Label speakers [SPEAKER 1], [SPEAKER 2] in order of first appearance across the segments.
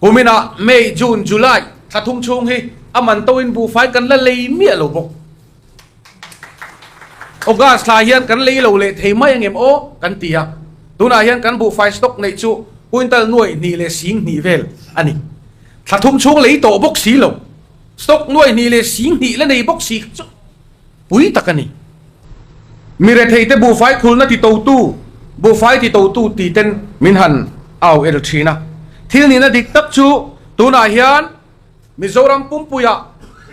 [SPEAKER 1] Kuminah May, June, July thla thum chhung hi a man toin buhfai kan la lei miah lo bawk. August thla hian kan lei lo leh thei mai angem aw kan ti a, tunah hian kan buhfai stock neih chu quintal nuaih hnih leh sing hnih vel a ni. Thla thum chhung lei tawh bawk si lo, stock nuaih hnih leh sing hnih la nei bawk si kha chu pui tak a ni. Mi retheite buhfai khulna ti totu, buhfai ti totu ti ten min han au el thin a. Thil nihna dik tak chu tunah hian Mizoram pumpuiah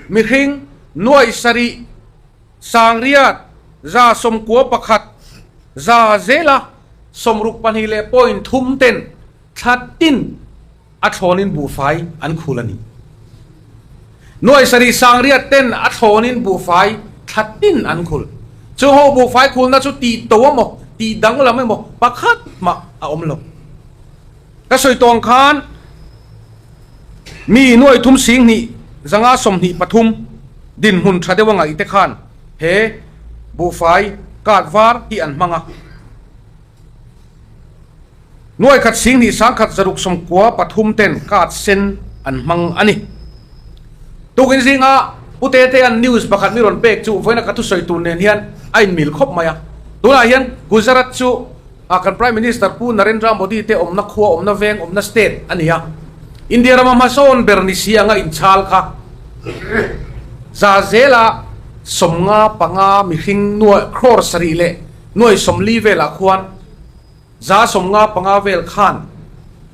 [SPEAKER 1] mihring nuaih sarih sangriat 91 za zela 62 leh point thum ten thla tin a thlawnin buhfai an khul a ni. Nuai sarih sangriat ten a thlawnin buhfai thla tin an khul. Chu ho buhfai khulna chu tih to emaw, tih danglam emaw pakhat mah a awm lo. Ka sawi tawng khan mi nuai thum 20 5 23 dinhmun tha deuh a ngaih te khan he buhfai card var hi an hmang a. Nuai khat 20 100 693 ten card sen an hmang a ni. Tukin zinga Pu Tete an news pakhat mi rawn pek chu vawiina ka thusawi tur nen hian a inmil khawp mai a. Tunah hian Gujarat chu kan Prime Minister Pu Narendra Modi te awmna khua, awmna veng, awmna state a ni a. India rama hmasawn ber ni si anga inchhal kha za zela 55 mihring nuai crore sarih leh nuai 40 velah khuan 55 vel khan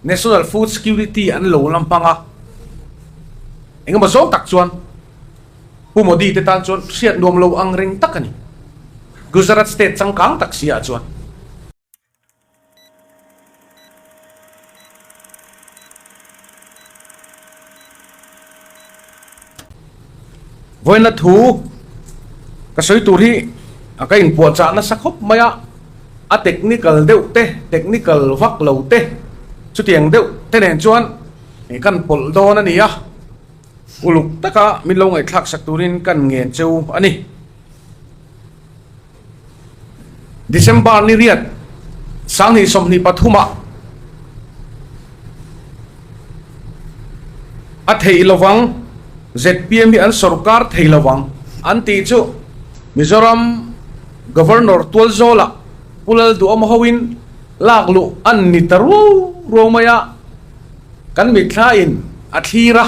[SPEAKER 1] National Food Security an lo la hmang a, engemaw zawng tak chuan Pu Modi te tan chuan hriat nuam lo ang reng tak a ni. Gujarat state changkang tak si ah chuan. Vawiinna thu ka sawi tur hi ka inpuahchah nasa khawp mai a, a technical deuh te, technical vak lo te chutiang deuh te nen chuan kan pawlh dawn a ni a, uluk taka min lo ngaihthlak sak turin kan ngen cheu a ni. December ni riat 2023 ah a theih lovang zpm hi an sorkar thei lovang an tih chu Mizoram Governor Tualzawla Pu Lalduhawma hoin lak luh an ni ta ruau ruau mai a, kan mitthla in a thlir a.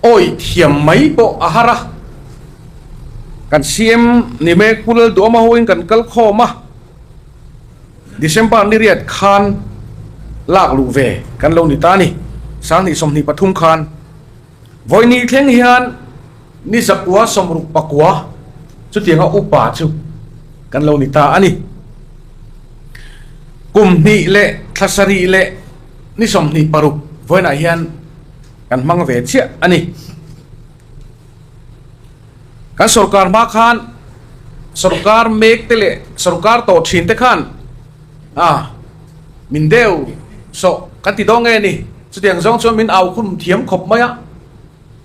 [SPEAKER 1] Awi thiam mai pawh a har a, kan CM ni mek Pu Lalduhawma hoin kan kal khawm a, December ni riat khan lak luh ve kan lo ni ta a ni, 2023 khan. Vawini thleng hian ni zakua 69 chutianga upa chu kan lo ni ta a ni. Kum hnih leh thla sarih leh ni 26 vawiinah hian kan hmang ve chiah a ni. Kan sorkar hma khan sorkar mek te leh sorkar tawh thin te khan a min deuh sawh kan ti dawn nge ni. Chutiang zawng chuan min au khum thiam khawp mai a,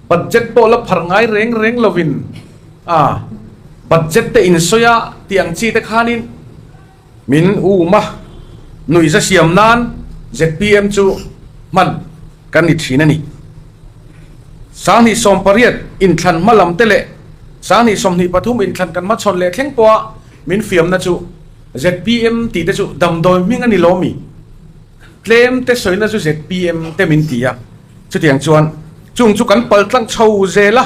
[SPEAKER 1] budget pawh la phar ngai reng reng lovin a budget te insawi a tih ang chi te khanin Min um a, nuihza siam nan zpm chu hman kan ni thin a ni. 2018 inthlan hma lam te leh 2023 inthlan kan hmachhawn leh thleng pawha min fiamna chu zpm tih te chu damdawi hming a ni lo mi? Tlem te sawina chu zpm te min ti a, chutiang chuan chung chu kan pal tlang chho zel a,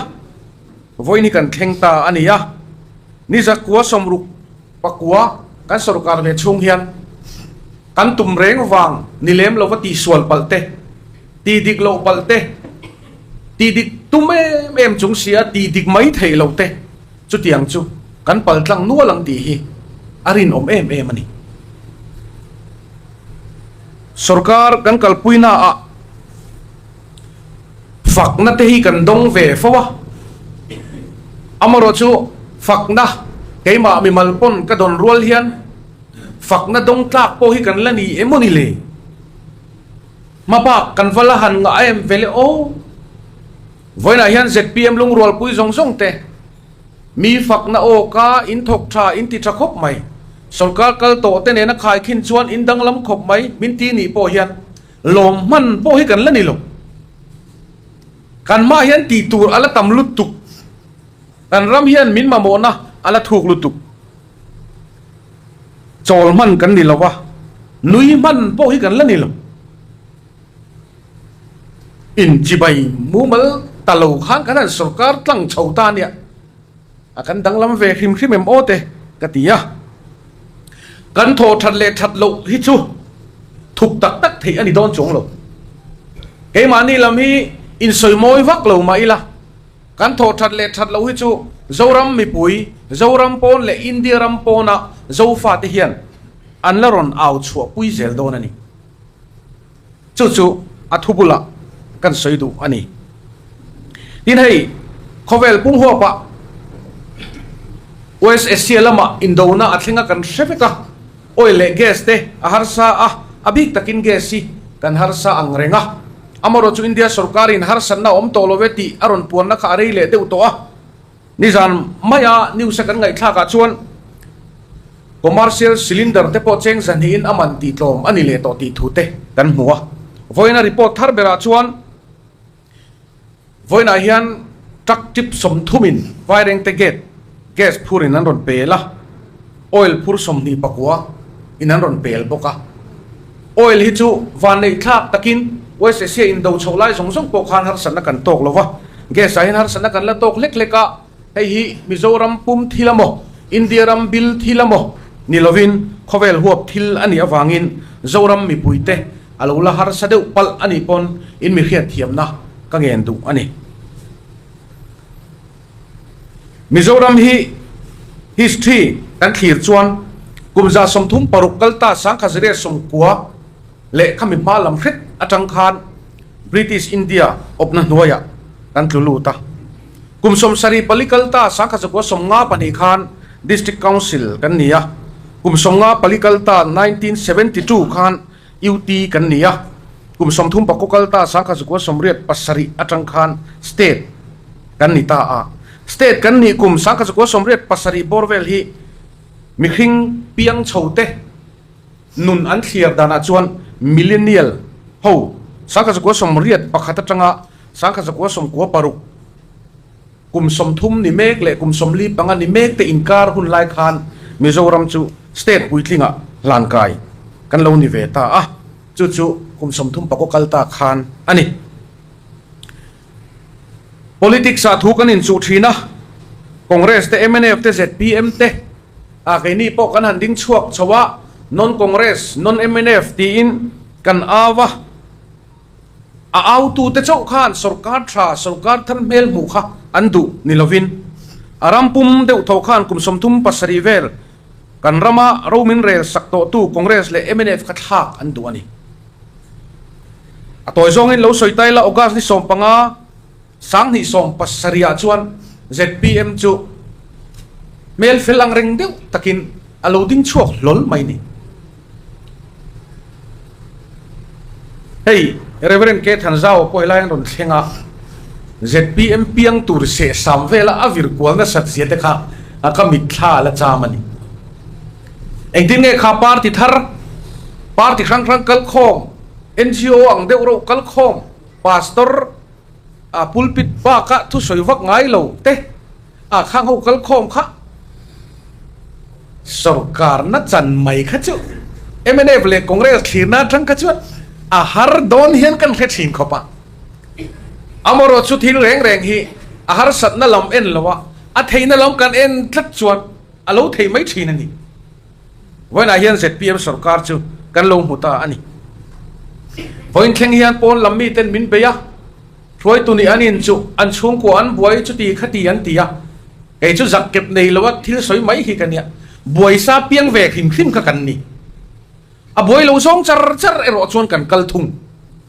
[SPEAKER 1] vawiin hi kan thleng ta a ni a, ni zakua 60 Pakua kan sorkar ve chhung hian kan tum reng vang ni lem lova tihsual palh te, tih dik loh palh te, tih dik tum em em chung sia tih dik mai theih loh te chutiang chu kan pal tlang nual ang tih hi a rinawm em em a ni. Sorkar kan kalpuina ah Fakna te hi kan dawng ve fo a, amarawh chu fakna keimah mimal pawn ka dawn rual hian fakna dawng tlak pawh hi kan la ni em aw ni le? Hma bak kan va la han ngah em ve le aw. Vawiinah hian zpm lungrualpui zawng zawng te mi fakna aw ka in thawk tha in ti tha khawp mai, sorkar kal tawh te nena khaikhin chuan in danglam khawp mai min ti nih pawh hian. Lawm hman pawh hi kan la ni lo. Kan hmaah hian tih tur a la tam lutuk. Kan ram hian min mamawhna a la thuk lutuk. Chawl hman kan ni lo a, nui hman pawh hi kan la ni lo. Inchibai mumal ta lo khan kan han sorkar tlang chho ta nia. A kan danglam ve hrim hrim em aw te ka ti a. Kan thaw that leh that loh hi chu thup tak tak theih a ni dawn chuang lo. Keimahni lam hi insawi mawi vak lo mah ila, kan thaw that leh that loh hi chu Zoram mipui, Zoram pawn leh India ram pawna Zofate hian an la rawn au chhuahpui zel dawn a ni. Chu chu a thu bulah kan sawi duh a ni. Tin hei, khawvel pum huapah West Asia lamah indona a thleng a kan hre vek a, oil leh gas te a harsa a, a bik takin gas hi kan harsa ang reng a. Amarawh chu India sorkarin harsatna a awm tawh lo ve tih a rawn puanna kha a rei leh deuh tawh a. Nizan maia news a kan ngaihthlakah chuan commercial cylinder te pawh cheng zahnihin a man tih tlawm a ni leh tawh tih thu te kan hmu a. Vawiina report thar berah chuan vawiinah hian truck trip sawmthumin Vairengte gate gas phurin an rawn pel a, oil phur 24 in an rawn pel bawk a. Oil hi chu vanneih thlak takin West Asia indo chhoh lai zawng zawng pawh khan harsatna kan tawk lo va, gas ah hian harsatna kan la tawk hlek hlek a, hei hi Mizoram pum thil amaw, India ram bil thil amaw ni lovin khawvel huap thil a nih avangin Zoram mipuite a lo la harsa deuh palh a nih pawn in mi hriatthiamna ka ngen duh a ni. Mizoram hi history kan thlir chuan kum 36 kal ta 1990 leh khami hma lam hret atang khan British India awpna hnuaiah kan tlu lut a. Kum 74 kal ta 1992 khan District Council kan ni a. Kum 54 kal ta 1972 khan UT kan ni a. Kum 39 kal ta 1987 atang khan State kan ni ta a. State kan nih kum 1987 bawr vel hi mihring piang chho te nun an thliar danah chuan millennial ho 1981 atanga 1996 kum 30 ni mek leh kum 45 ni mek te inkar hun lai khan Mizoram chu state puitlingah hlankai kan lo ni ve ta a, chu chu kum 34 kal ta khan a ni. Politics ah thu kan inchuh thin a, Congress te, mnf te, zpm te ah keini pawh kan han ding chhuak chho a, non-Congress, non-mnf tiin kan au a, a autu te chauh khan sorkar tha, sorkar thar hmel hmuh kha an duh ni lovin a ram pum deuh tho khan kum 37 vel kan rama ro min rel sak tawhtu Congress leh mnf kha thlak an duh a ni. A tawi zawngin lo sawi tai la August ni 15, 2017 ah chuan zpm chu hmel fel ang reng deuh takin a lo ding chhuak hlawl mai ni. Hei Reverend K Thanzau pawh helai an rawn thleng a, zpm piang tur sehsam vela a vir kual nasat zia te kha ka mitthla a la cham a ni. Engtin nge kha party thar, party hrang hrang kal khawm, NGO ang deuh reuh kal khawm, pastor a pulpit baka thusawi vak ngai lo te a khang ho kal khawm kha sorkarna chan mai kha chu mnf leh Congress thlirna atang kha chuan a har dawn hian kan hre thin khawp a. Amarawh chu thil reng reng hi a harsatna lam en lo a, a theihna lam kan en tlat chuan a lo thei mai thin a ni. Vawiinah hian zpm sorkar chu kan lo hmu ta a ni. Vawiin thleng hian pawn lam miten min bei a, hruaitu nih an in chu an chhungkua an buai chuti khati an ti a, kei chu zak kep nei lo a thil sawi mai hi ka nia, buaisa piang ve hrim hrim kha kan ni. A buai lo zawng char char erawh chuan kan kal thung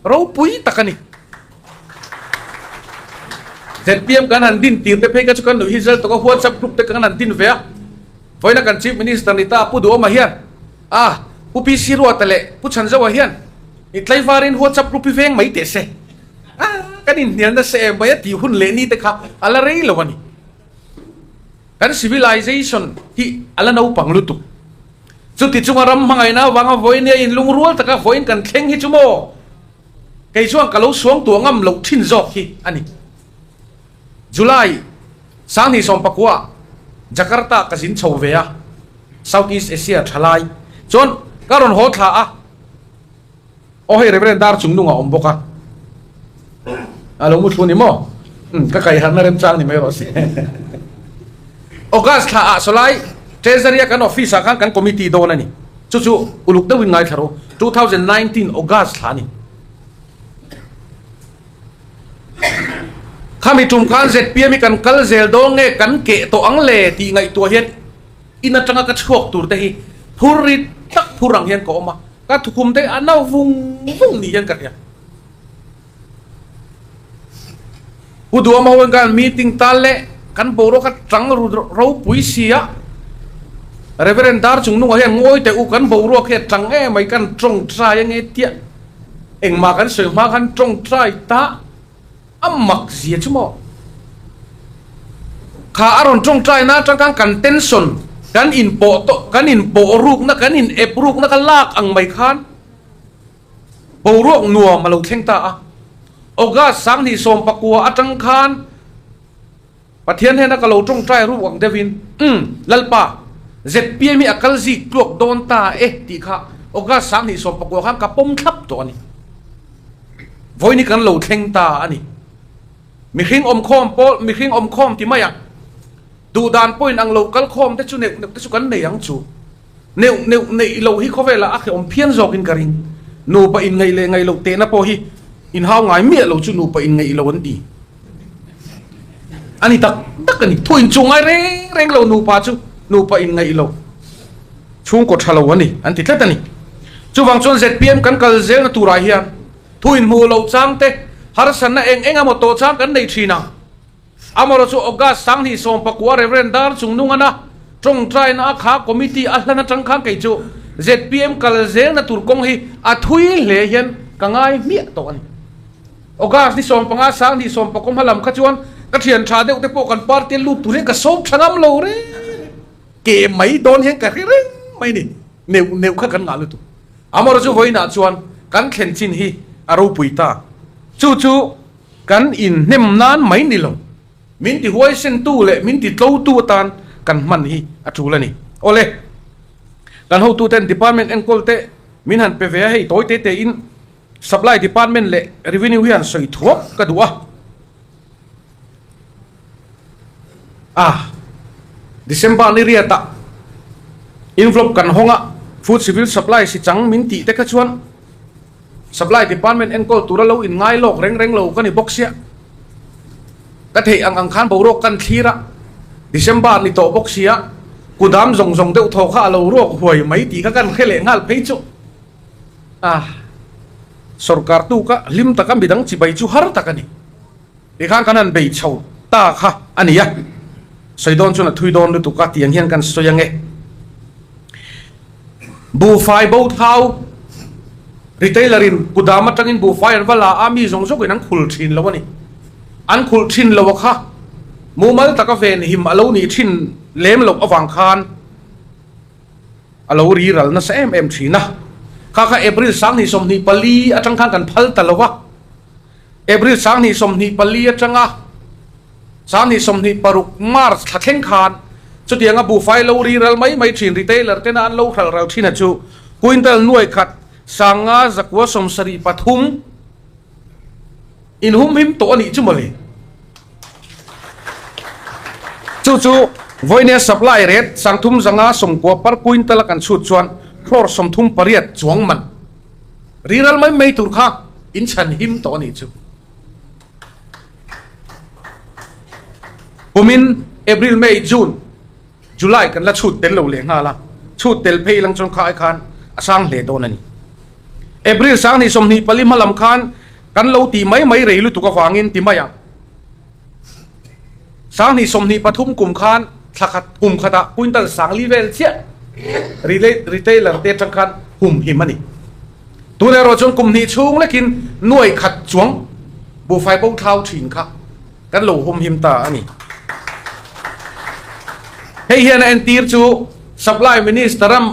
[SPEAKER 1] ropui tak a ni. Zpm kan han din tir te phei kha chu kan nuih hi zel tawk a, WhatsApp group te kan han din ve a, vawiina kan Chief Minister ni ta Pu Duhawma hian a Pu PC Ruata leh Pu Chhanzoa hian i tlaivarin WhatsApp group hi veng mai teh se a, kan inhnial nasa em mai a tih hun leh ni te kha a la rei lo a ni. Kan civilization hi a la naupang lutuk. Chuti chunga ram hmangaihna avanga vawiin nia inlungrual taka vawiin kan thleng hi chu maw? Kei chuan ka lo suang tuah ngam loh thin zawk hi a ni. July 2019 Jakarta ka zin chho ve a, South East Asia thalai chuan ka rawn haw thla a. Aw hei Reverend dar chung nungah awm bawk a, a lo mu thlu ni maw? Umm ka kaiharna remchang ni mai rawh se. August thla ah sawlai Treasury a kan office ah khan kan committee dawn a ni. Chu chu uluk deuhin ngaithla rawh 2019 August thla a ni. Khami tum khan zpm hi kan kal zel dawn nge kan keh tawh ang le tih ngaihtuah hian in atanga ka chhuak tur te hi phur rit tak phur ang hian ka awm a. Ka thukhum te a no vung vung ni hian ka hria. Pu Duama ho hian meeting tal leh kan boruak a tang ru ropui si a, Reverend Dar Chungnunga hian ngawi teh u kan boruak hi a tang em mai kan tawngtai ange tiah engmah kan sawi hma khan tawngtai ta a mak zia chu maw? Kha a rawn tawngtai na atang khan kan tension, kan inpawh tawh, kan inpawh rukna, kan in ep rukna kha lak ang mai khan boruak nuam a lo thleng ta a. August 2019 atang khan Pathian hnena ka lo tawngtai ruk ang deuhin, Umm, Lalpa, zpm hi a kal zik tluak dawn ta e tih kha August 2019 khan ka pawm thlap tawh a ni. Vawiin hi kan lo thleng ta a ni. Mihring awmkhawm pawl, mihring awmkhawm ti mai ang. Duhdan pawhin ang lo kal khawm te chu neuh neuh te chu kan nei ang chu. Neuh neuh neih loh hi khawvelah a hrehawm phian zawkin ka ring. Nupa inngaih leh ngaih loh tehna pawh hi inhau ngai miah lo chu nupa inngaih lo an ti. A ni tak tak a ni. Thu inchuh ngai reng reng lo nupa chu nupa inngaih lo chhungkaw tha lo a ni an ti tlat a ni. Chuvang chuan zpm kan kal zelna turah hian thu inhmuh loh chang te harsatna eng eng emaw tawh chang kan nei thin ang. Amarawh chu August 2019 Reverend Dar Chungnungana tawngtaina a kha committee a hlan atang khan kei chu zpm kal zelna tur kawng hi a thui hle hian ka ngai hmiah tawh a ni. August ni 15 2019 hma lam kha chuan ka thian tha deuh te pawh kan party a lut tur hian ka sawm tha ngam lo reng reng. Ke mai dawn hian ka hre reng mai ni. Neuh neuh kha kan ngah lutuk. Amarawh chu vawiinah chuan kan thlen chin hi a ropui ta. Chu chu kan inhnem nan mai ni lo. Min ti huaisentu leh min ti tlotu atan kan hman hi a tul a ni. Awle, kan hotuten department enkawl te min han pe ve a, hei tawi te te in Supply Department leh Revenue hian sawi thuak ka duh a. Ah, December ni riatah envelope kan hawng a, Food Civil Supply si chang min tih te kha chuan Supply Department enkawl tura lo inngai lawk reng reng lo ka ni bawk sia. Ka theih ang ang khan boruak kan thlir a, December ni tawh bawk sia, kudam zawng zawng deuh thaw kha a lo ruak huai mai tih kha kan hre leh nghal phei chu. A, sorkar tu ka hlim taka midang chibai chu har tak a ni. Tikhan kan han bei chho ta kha a ni a, sawi dawn chuan a thui dawn lutuk a tiang hian kan sawi ange. Buhfai bo thau retailer in kudam atangin buhfai an va la a, mi zawng zawngin an khul thin lo a ni. An khulh thin lo a kha mumal taka venhim a lo nih thin lem loh avang khan, A lo ri ral nasa em em thin a. Kha kha April 2024 atang khan kan phal ta lo a. April 2024 atanga 2026 March thla thleng khan chutianga buhfai lo ri ral mai mai thin retailer tena an lo hral ral thin a chu quintal nuai khat 5 173 Inhumhim tawh a nih chu mawle. Chu chu vawinia supply rate 3590 per quintal a kan chhut chuan crore 38 chuang man riral mai mai tur kha in chhan him tawh a nih chu. Kumin April, May, June, July kan la chhut tel lo leh nghal a, chhut tel phei lang chuan kha ai khan a sang hle dawn a ni. April 2024 hma lam khan kan lo tih mai mai rei lutuk avangin ti mai ang. 2023 kum khan thla khat kum khatah quintal sangli vel chiah retailer te atang khan hum him a ni. Tun erawh chuan kum hnih chhung lekin nuai khat chuang buhfai bo thlau thin kha kan lo hum him ta a ni. Hei hian a entir chu Supply Minister ram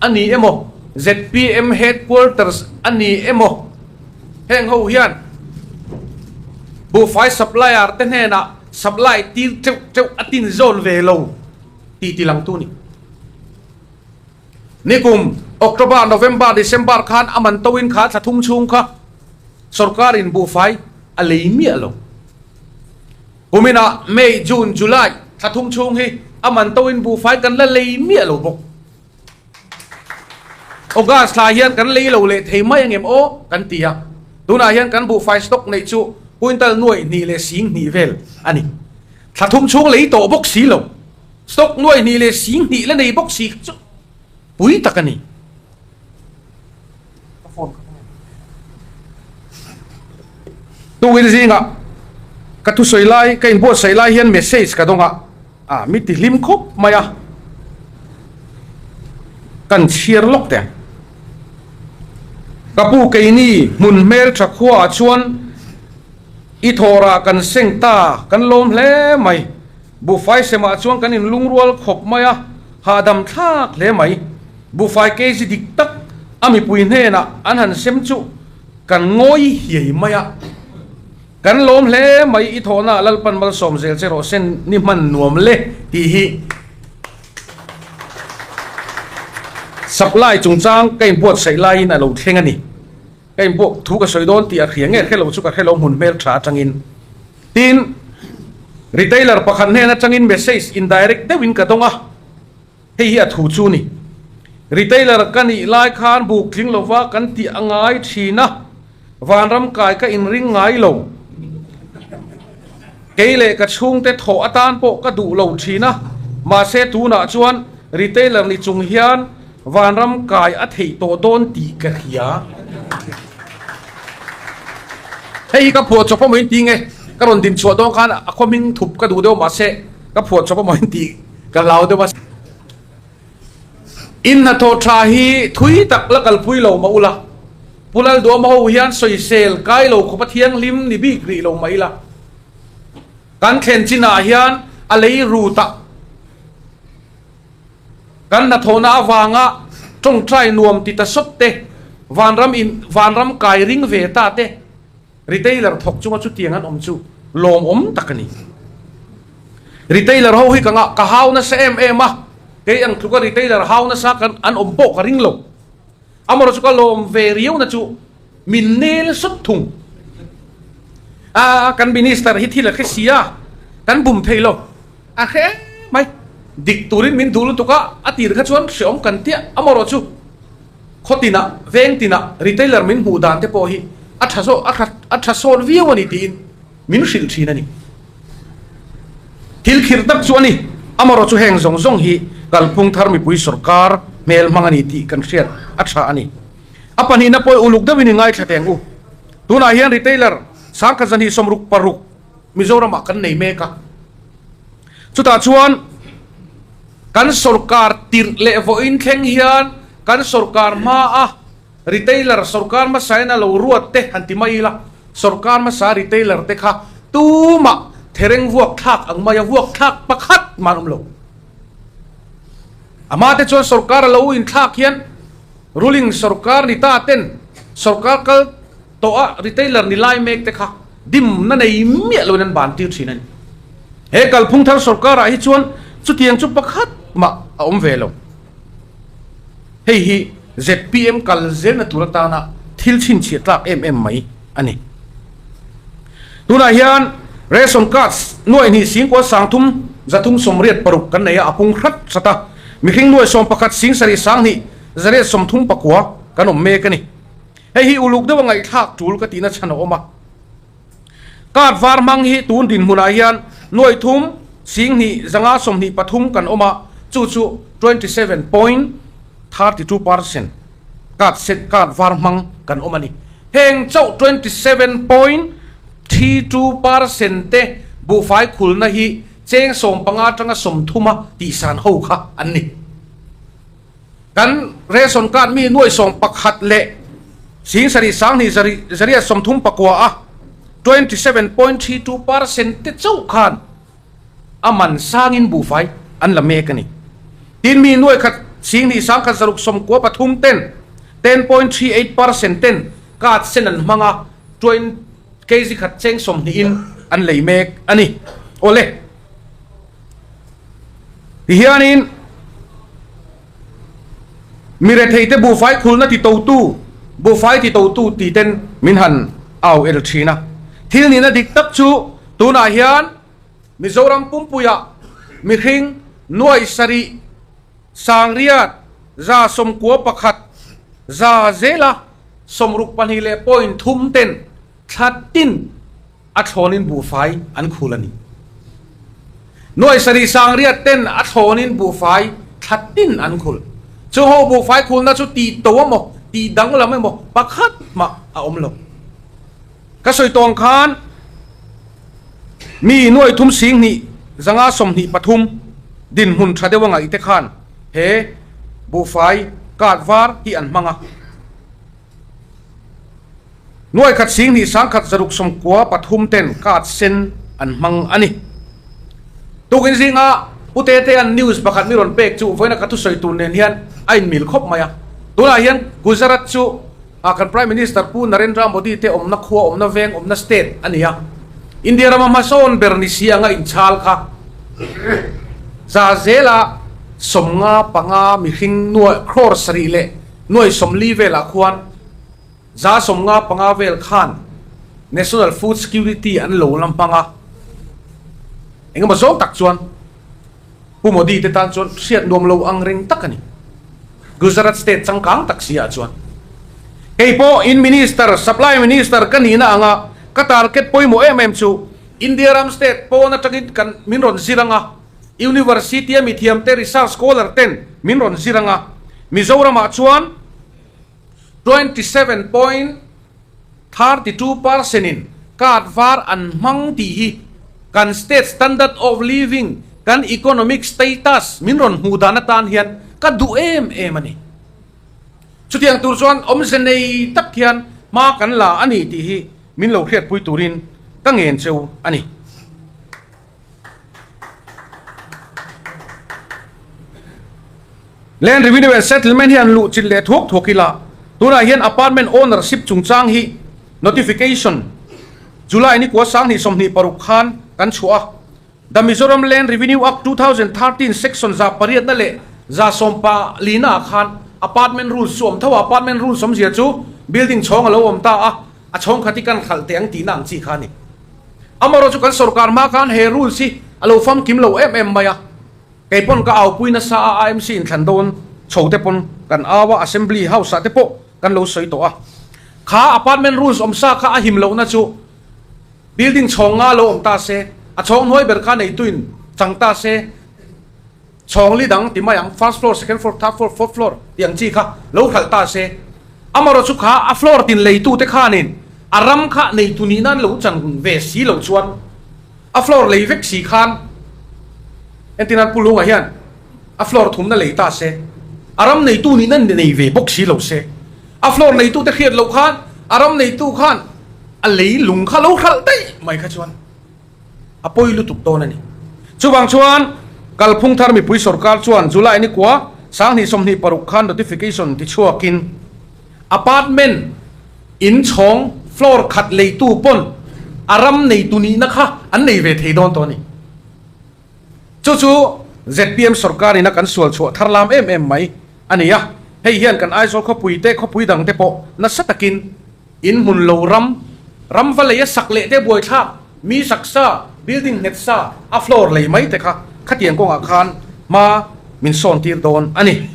[SPEAKER 1] a ni emaw, zpm Headquarters a ni emaw? Heng ho hian buhfai supplier te hnenah supply tir teuh teuh a tin zawn ve lo tih tilangtu a ni. Nikum October, November, December khan a man toin kha thla thum chhung kha sorkarin buhfai a lei miah lo. Kuminah May, June, July thla thum chhung hi a man toin buhfai kan la lei miah lo bawk. August thla hian kan lei lo leh thei mai angem aw kan ti a, tunah hian kan buhfai stock neih chu quintal nuaih hnih leh sing hnih vel a ni. Thla thum chhung lei tawh bawk si lo. Stock nuaih hnih leh sing hnih la nei bawk si kha chu pui tak a ni. Ka phone ka hmang em? Tukin zingah ka thusawi lai, ka inbuatsaih lai hian message ka dawng a, ah mi ti hlim khawp mai a, kan chhiar lawk teh ang. Ka pu keini hmun hmeltha khuaah chuan i thawhrah kan seng ta, kan lawm hle mai. Buhfai semah chuan kan inlungrual khawp mai a, hahdam thlak hle mai. Buhfai kg dik tak a mipui hnenah an han sem chu kan ngawi hiai mai a. Kan lawm hle mai, i thawhnaah Lalpan malsawm zel che rawh sen ni hman nuam le tih hi supply chungchang ka inbuatsaih laiin a lo thleng a ni. Ka inbuak thu ka sawi dawn tih a hria nge hrelo chu ka hrelo hmun hmel tha atangin. Tin, retailer pakhat hnen atangin message indirect deuhin ka dawng a, hei hi a thu chu ni. Retailer ka nih lai khan buk tling lova kan tih a ngai thin a, vanram kai ka inring ngai lo. Kei leh ka chhungte thawh atan pawh ka duh lo thin a, mahse tunah chuan retailer ni chung hian vanram kai a theih tawh dawn tih ka hria. Hei hi ka phuah chawp amaw in ti nge? Ka rawn din chhuah dawn khan a khaw hming thup ka duh deuh mahse ka phuah chawp amaw in tih ka hlau deuh a. In hnathawh tha hi thui tak la kalpui lo mah ula, Pu Lalduama ho hian sawisel kai lo khawpa thianghlim ni bik rih lo mah ila, kan thlen chinah hian a lei rut a, kan hnathawhna avanga tawngtai nuam ti ta sawt te, vanram in vanram kai ring ve ta te, Retailer thawk chunga chutiang an awm chu lawmawm tak a ni. Retailer ho hi ka ngah ka hau nasa em em a, kei ang tluka retailer hau nasa kan an awm pawh ka ring lo. Amaherawhchu ka lawm ve riau na chu min nel sawt thung. A kan minister hi thil a hre si a, kan bum thei lo. A hre em mai. Dik turin min duh lutuk a, a tir kha chuan hreawm kan tiah amaherawhchu. Khaw tinah, veng tinah retailer min hmuh dan te pawh hi a tha zawk, a tha a tha sawn viau a ni tiin min hrilh thin a ni. Thil khirh tak chu a ni. Amaherawh chu heng zawng zawng hi kalphung thar mipui sawrkar hmel hmang a ni tih kan hriat a tha a ni. A pahnihna pawh uluk deuhin i ngaithla teng u. Tunah hian retailer sangkhat zahnih 66 Mizoramah kan nei mek a. Chutah chuan kan sawrkar tirh leh vawiin thleng hian kan sawrkar hmaa retailer sawrkar hmasain a lo ruat te han ti mai ila, sawrkar hmasa retailer te kha tumah thereng vuak thlak ang maia vuak thlak pakhat mah an awm lo. A hma te chuan sawrkar a lo inthlak hian ruling sawrkar ni ta ten sawrkar kal tawh a retailer ni lai mek te kha dimna nei miah loin an ban tir thin a ni. He kalphung thar sorkarah hi chuan chutiang chu pakhat mah a awm ve lo. Hei hi zpm kal zelna tur atana thil chhinchhiah tlak em em mai a ni. Tunah hian ration cards nuaih hnih singkua sangthum zathum sawmriat paruk kan nei a, a pung hrat hrat a. Mihring nuaih sawmpakhat sing sarih sanghnih zariat sawmthum pakua kan awm mek a ni. Hei hi uluk deuh a ngaihthlak tul ka tihna chhan a awm a. Card var hmang hi tun dinhmunah hian nuaih thum singhnih zanga 23 kan awm a, chu chu 27.32% card sen card var hmang kan awm a ni. Heng chauh 27.32% te buhfai khulna hi cheng 15 atanga 30 a tihsan ho kha an ni. Kan ration card mi nuaih 11 leh 70 sanghnih zariat 39 a 27.32% te chauh khan a man sangin buhfai an la mek a ni. Tin mi nuaih khat 2 sangkhat zaruk 93 ten 10.38% ten card sen an hmang a. Twen kg khat cheng sawmhnihin an lei mek a ni. Awle. Tihianin mi retheite buhfai khulna ti totu, buhfai ti totu ti ten min han au el thin a. Thil nihna dik tak chu tunah hian Mizoram pumpuiah mihring nuai sarih sangriat 91 za zela 62 leh point thum ten thla tin a thlawnin buhfai an khul a ni. Nuai sarih sangriat ten a thlawnin buhfai thla tin an khul. Chu ho buhfai khulna chu tih to emaw, tih danglam emaw pakhat mah a awm lo. Ka sawi tawng khan mi nuai thum sing hnih zanga 23 dinhmun tha deuh a ngaih te khan he buhfai card var hi an hmang a. Nuai khat sing hnih sang khat zaruk 93 ten card sen an hmang a ni. Tukin zinga Pu Tetea'n news pakhat mi rawn pek chu vawiina ka thusawi tur nen hian a inmil khawp mai a. Tunah hian Gujarat chu a kan Prime Minister Pu Narendra Modi te awmna khua, awmna veng, awmna state a ni a. India rama hmasawn ber ni si anga inchhal kha za zela 55 mihring nuai crore sarih leh nuai 40 velah khuan 55 vel khan National Food Security an lo la hmang a. Engemaw zawng tak chuan Pu Modi te tan chuan hriat nuam lo ang reng tak a ni. Gujarat state changkang tak si ah chuan kei pawh in minister, supply minister ka nihna anga ka target pawimawh em em chu India ram state pawn atangin kan min rawn zir anga, university a mithiam te research scholar ten min rawn zir anga, Mizoram ah chuan 27.32 percent in card var an hmang tih hi kan state standard of living, kan economic status min rawn hmuh dan atan hian ka duh em em a ni. Chutiang tur chuan awmze nei tak hian hma kan la a ni tih hi min lo hriatpui turin ka ngen cheu a ni. Land Revenue and Settlement hian luh chilh leh thuak thuak ila, tunah hian apartment ownership chungchang hi notification July ni kua 2026 khan kan chhuah a. The Mizoram Land Revenue Act 2013 Section 800 na leh 14 na ah khan apartment rules chu awm tho a, apartment rules awmzia chu building chhawng a lo awm ta a, a chhawng khat hi kan khalh teh ang tihna ang chi kha a ni. Amaherawh chu kan sorkar hma khan he rules hi a lo famkim lo em em mai a. Kei pawn ka aupui nasa a, AMC inthlan dawn chho te pawn kan au a, Assembly House ah te pawh kan lo sawi tawh a. Kha apartment rules awm sa kha a him lohna chu building chhawng nga lo awm ta se, a chhawng hnuai ber kha neituin chang ta se, chhawng li dang ti mai ang, first floor, second floor, third floor, fourth floor tih ang chi kha lo hralh ta se. Amaherawh chu kha a floor tin leitute khanin a ram kha neitu nih nan lo chan ve si lo chuan, A floor lei vek si khan entirnan Pu Lunga hian a floor thumna lei ta se, a ram neitu nihna nei ve bawk si lo se, a floor neitu te hriat loh khan a ram neitu khan a lei lung kha lo hralh daih mai kha chuan a pawi lutuk dawn a ni. Chuvang chuan Kalphung thar mipui sorkar chuan July ni kua 2026 khan notification tichhuakin Apartment in chhawng floor khat leitu pawn a ram neitu nihna kha an nei ve thei dawn tawh a ni. Chu chu zpm sorkar ina kan sual chhuah thar lam em em mai a ni a, hei hian kan Aizawl khawpui te khawpui dang te pawh nasa takin in hmun lo ram, ram va lei a sak leh te buaithlak, mi sak sa, building nghet sa a floor lei mai te kha khatiang kawngah khan hma min sawn tir dawn a ni.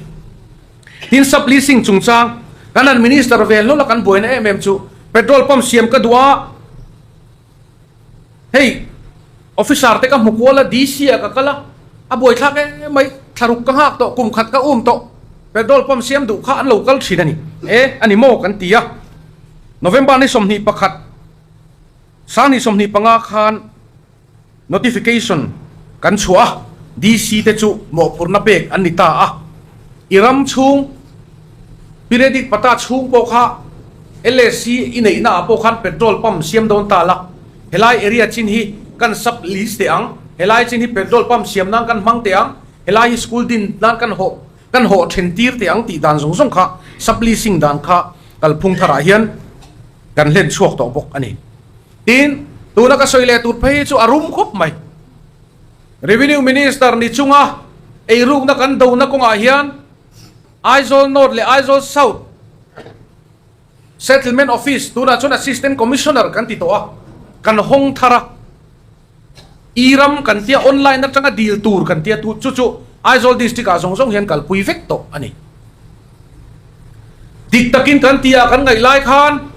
[SPEAKER 1] Tin sub leasing chungchang kan han minister ve hlawlh a kan buaina em em chu petrol pump siam ka duh a, hei officer te ka hmu kual a DC ah ka kal a, a buaithlak em mai thlaruk ka nghak tawh kum khat ka um tawh petrol pump siam duh kha an lo kal thin a ni e a ni maw kan ti a. November ni 21 2025 khan Notification kan chhuah a, DC te chu mawhphurhna pek an ni ta a. I ram chhung Piredic pata chhung pawh kha LAC i neihna ah pawh khan petrol pump siam dawn ta la, helai area chin hi kan sub lease teh ang, helai chin hi petrol pump siam nan kan hmang teh ang, helai hi school din nan kan hawh kan hawh then tir teh ang tih dan zawng zawng kha sub leasing dan kha kalphung tharah hian. Kan hlen chhuak tawh bawk a ni. Tin, tuna ka sawi leh tur phei hi chu a rum khawp mai. Revenue Minister ni chunga eirukna kan dona kawngah hian Aizawl North leh Aizawl South Settlement Office tunah chuan Assistant Commissioner kan ti tawh a, kan hawng thar a. E-ram kan tia online atanga dil tur kan tia tu chu chu Aizawl District ah zawng zawng hian kalpui vek tawh a ni. Dik takin kan tia kan ngaih lai khan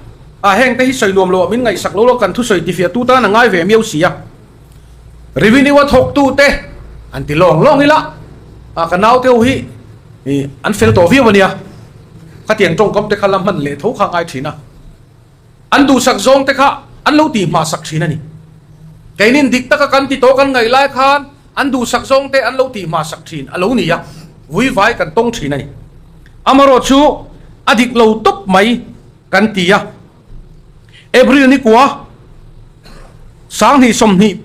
[SPEAKER 1] a heng te hi sawi nuam lo ah min ngaihsak lo lo kan thusawi tifiah tu tan a ngai ve miau si a. Revenue a thawk tu te an ti lawng lawng ila a ka nau te ho hi an fel tawh viau a nia. Khatiang tawngkam te kha la hman leh tho kha a ngai thin a. An duhsak zawng te kha an lo tih hma sak thin a ni. Keinin dik taka kan ti tawh kan ngaih lai khan an duhsak zawng te an lo tih hma sak thin a lo ni a, vui vai kan tawng thin a ni. Amarawh chu a dik lo tawp mai kan ti a. April ni kua 2026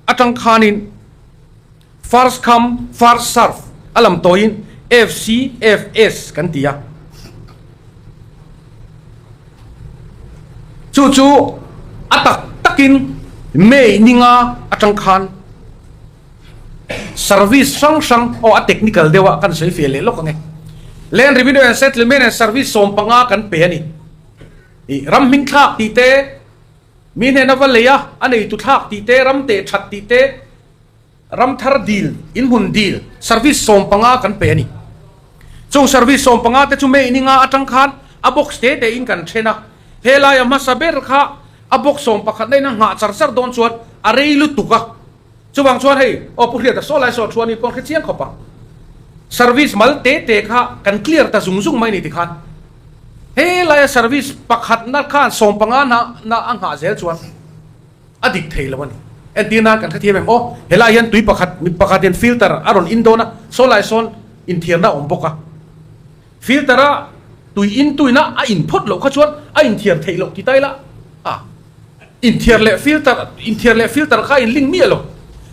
[SPEAKER 1] atang khanin First come, first serve a lam tawiin FCFS kan ti a. Chu chu a tak takin May ninga atang khan service hrang hrang aw a technical deuh a kan sawi feh leh lawk ang e. Land Revenue and Settlement and Service 15 kan pe a ni. Ih ram hming thlak tih te, mi hnena va lei a, a neitu thlak tih te, ram teh that tih te, Ramthar dil, inhmun dil, service 15 kan pe a ni. Chung service 15 te chu May ni nga atang khan a box te te in kan then a. He laia hmasa ber kha a box 11 na in a nghah char char dawn chuan a rei lutuk a. Chuvang chuan hei aw Pu Hriata saw lai saw thu a ni pawn hre chiang khawp a. Service mal te te kha kan clear ta zung zung mai ni tikhan he laia service pakhatna khan 15 na na a nghah zel chuan A dik thei lo a ni. Entir nan kan hrethiam em aw, helai hian tui pakhat mi pakhatin filter a rawn in dawn a, saw lai sawn inthiarna a awm bawk a. Filter a tui in tuina a in phawt loh kha chuan a inthiar theih loh ti ta ila a inthiar leh filter inthiar leh filter kha a in link miah lo.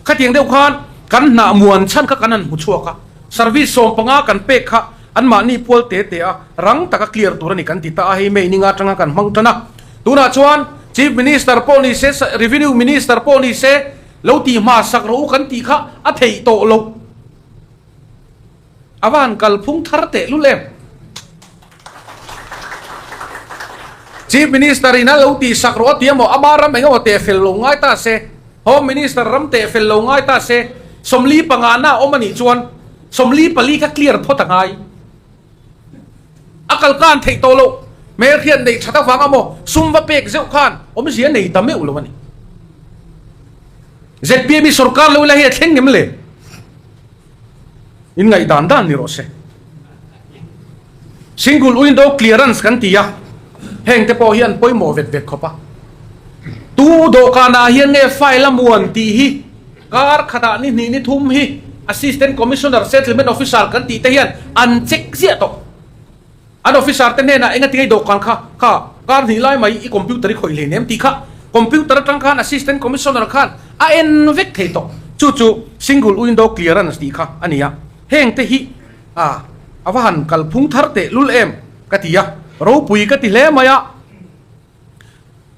[SPEAKER 1] Khatiang deuh khan kan hnah muan chhan kha kan han hmu chhuak a, service 15 kan pek kha anmahni pual te te a rang taka clear tur a ni kan ti ta a, hei May ninga atanga kan hmang tan a. Tunah chuan Chief Minister pawh ni se, Revenue Minister pawh ni se, lo tih hma sak rawh u kan tih kha a theih tawh loh. A va han kalphung thar teh lul em? Chief Minister in a lo tih sak rawh a ti emaw, ama ram eng emaw teh fel lo ngai ta se, Home Minister ram teh fel lo ngai ta se, 45 na a awm a nih chuan 44 kha clear phawt a ngai. A kal kan theih tawh loh. Hmelhriat neih that avang amaw sum va pek zeuh khan awmzia nei ta meuh lo a ni. ZPM hi sorkar lo ila hi a thleng ngem le? In ngaih dan dan ni rawh se. Single window clearance kan ti a, heng te pawh hi an pawimawh vet vet khawp a. Tu dawhkanah hian nge file a muan tih hi Kar khatah ni hnih ni thum hi Assistant Commissioner Settlement Officer kan tih te hian an check ziah tawh. An officer te hnenah enga tinge i dawhkan kha kha kar hnih lai mai i computer i khawih hlei nem tih kha computer atang khan Assistant Commissioner khan a en vek thei tawh. Chu chu Single Window Clearance tih kha a ni a. Heng te hi a a va han kalphung thar teh lul em ka ti a, ropui ka ti hle mai a.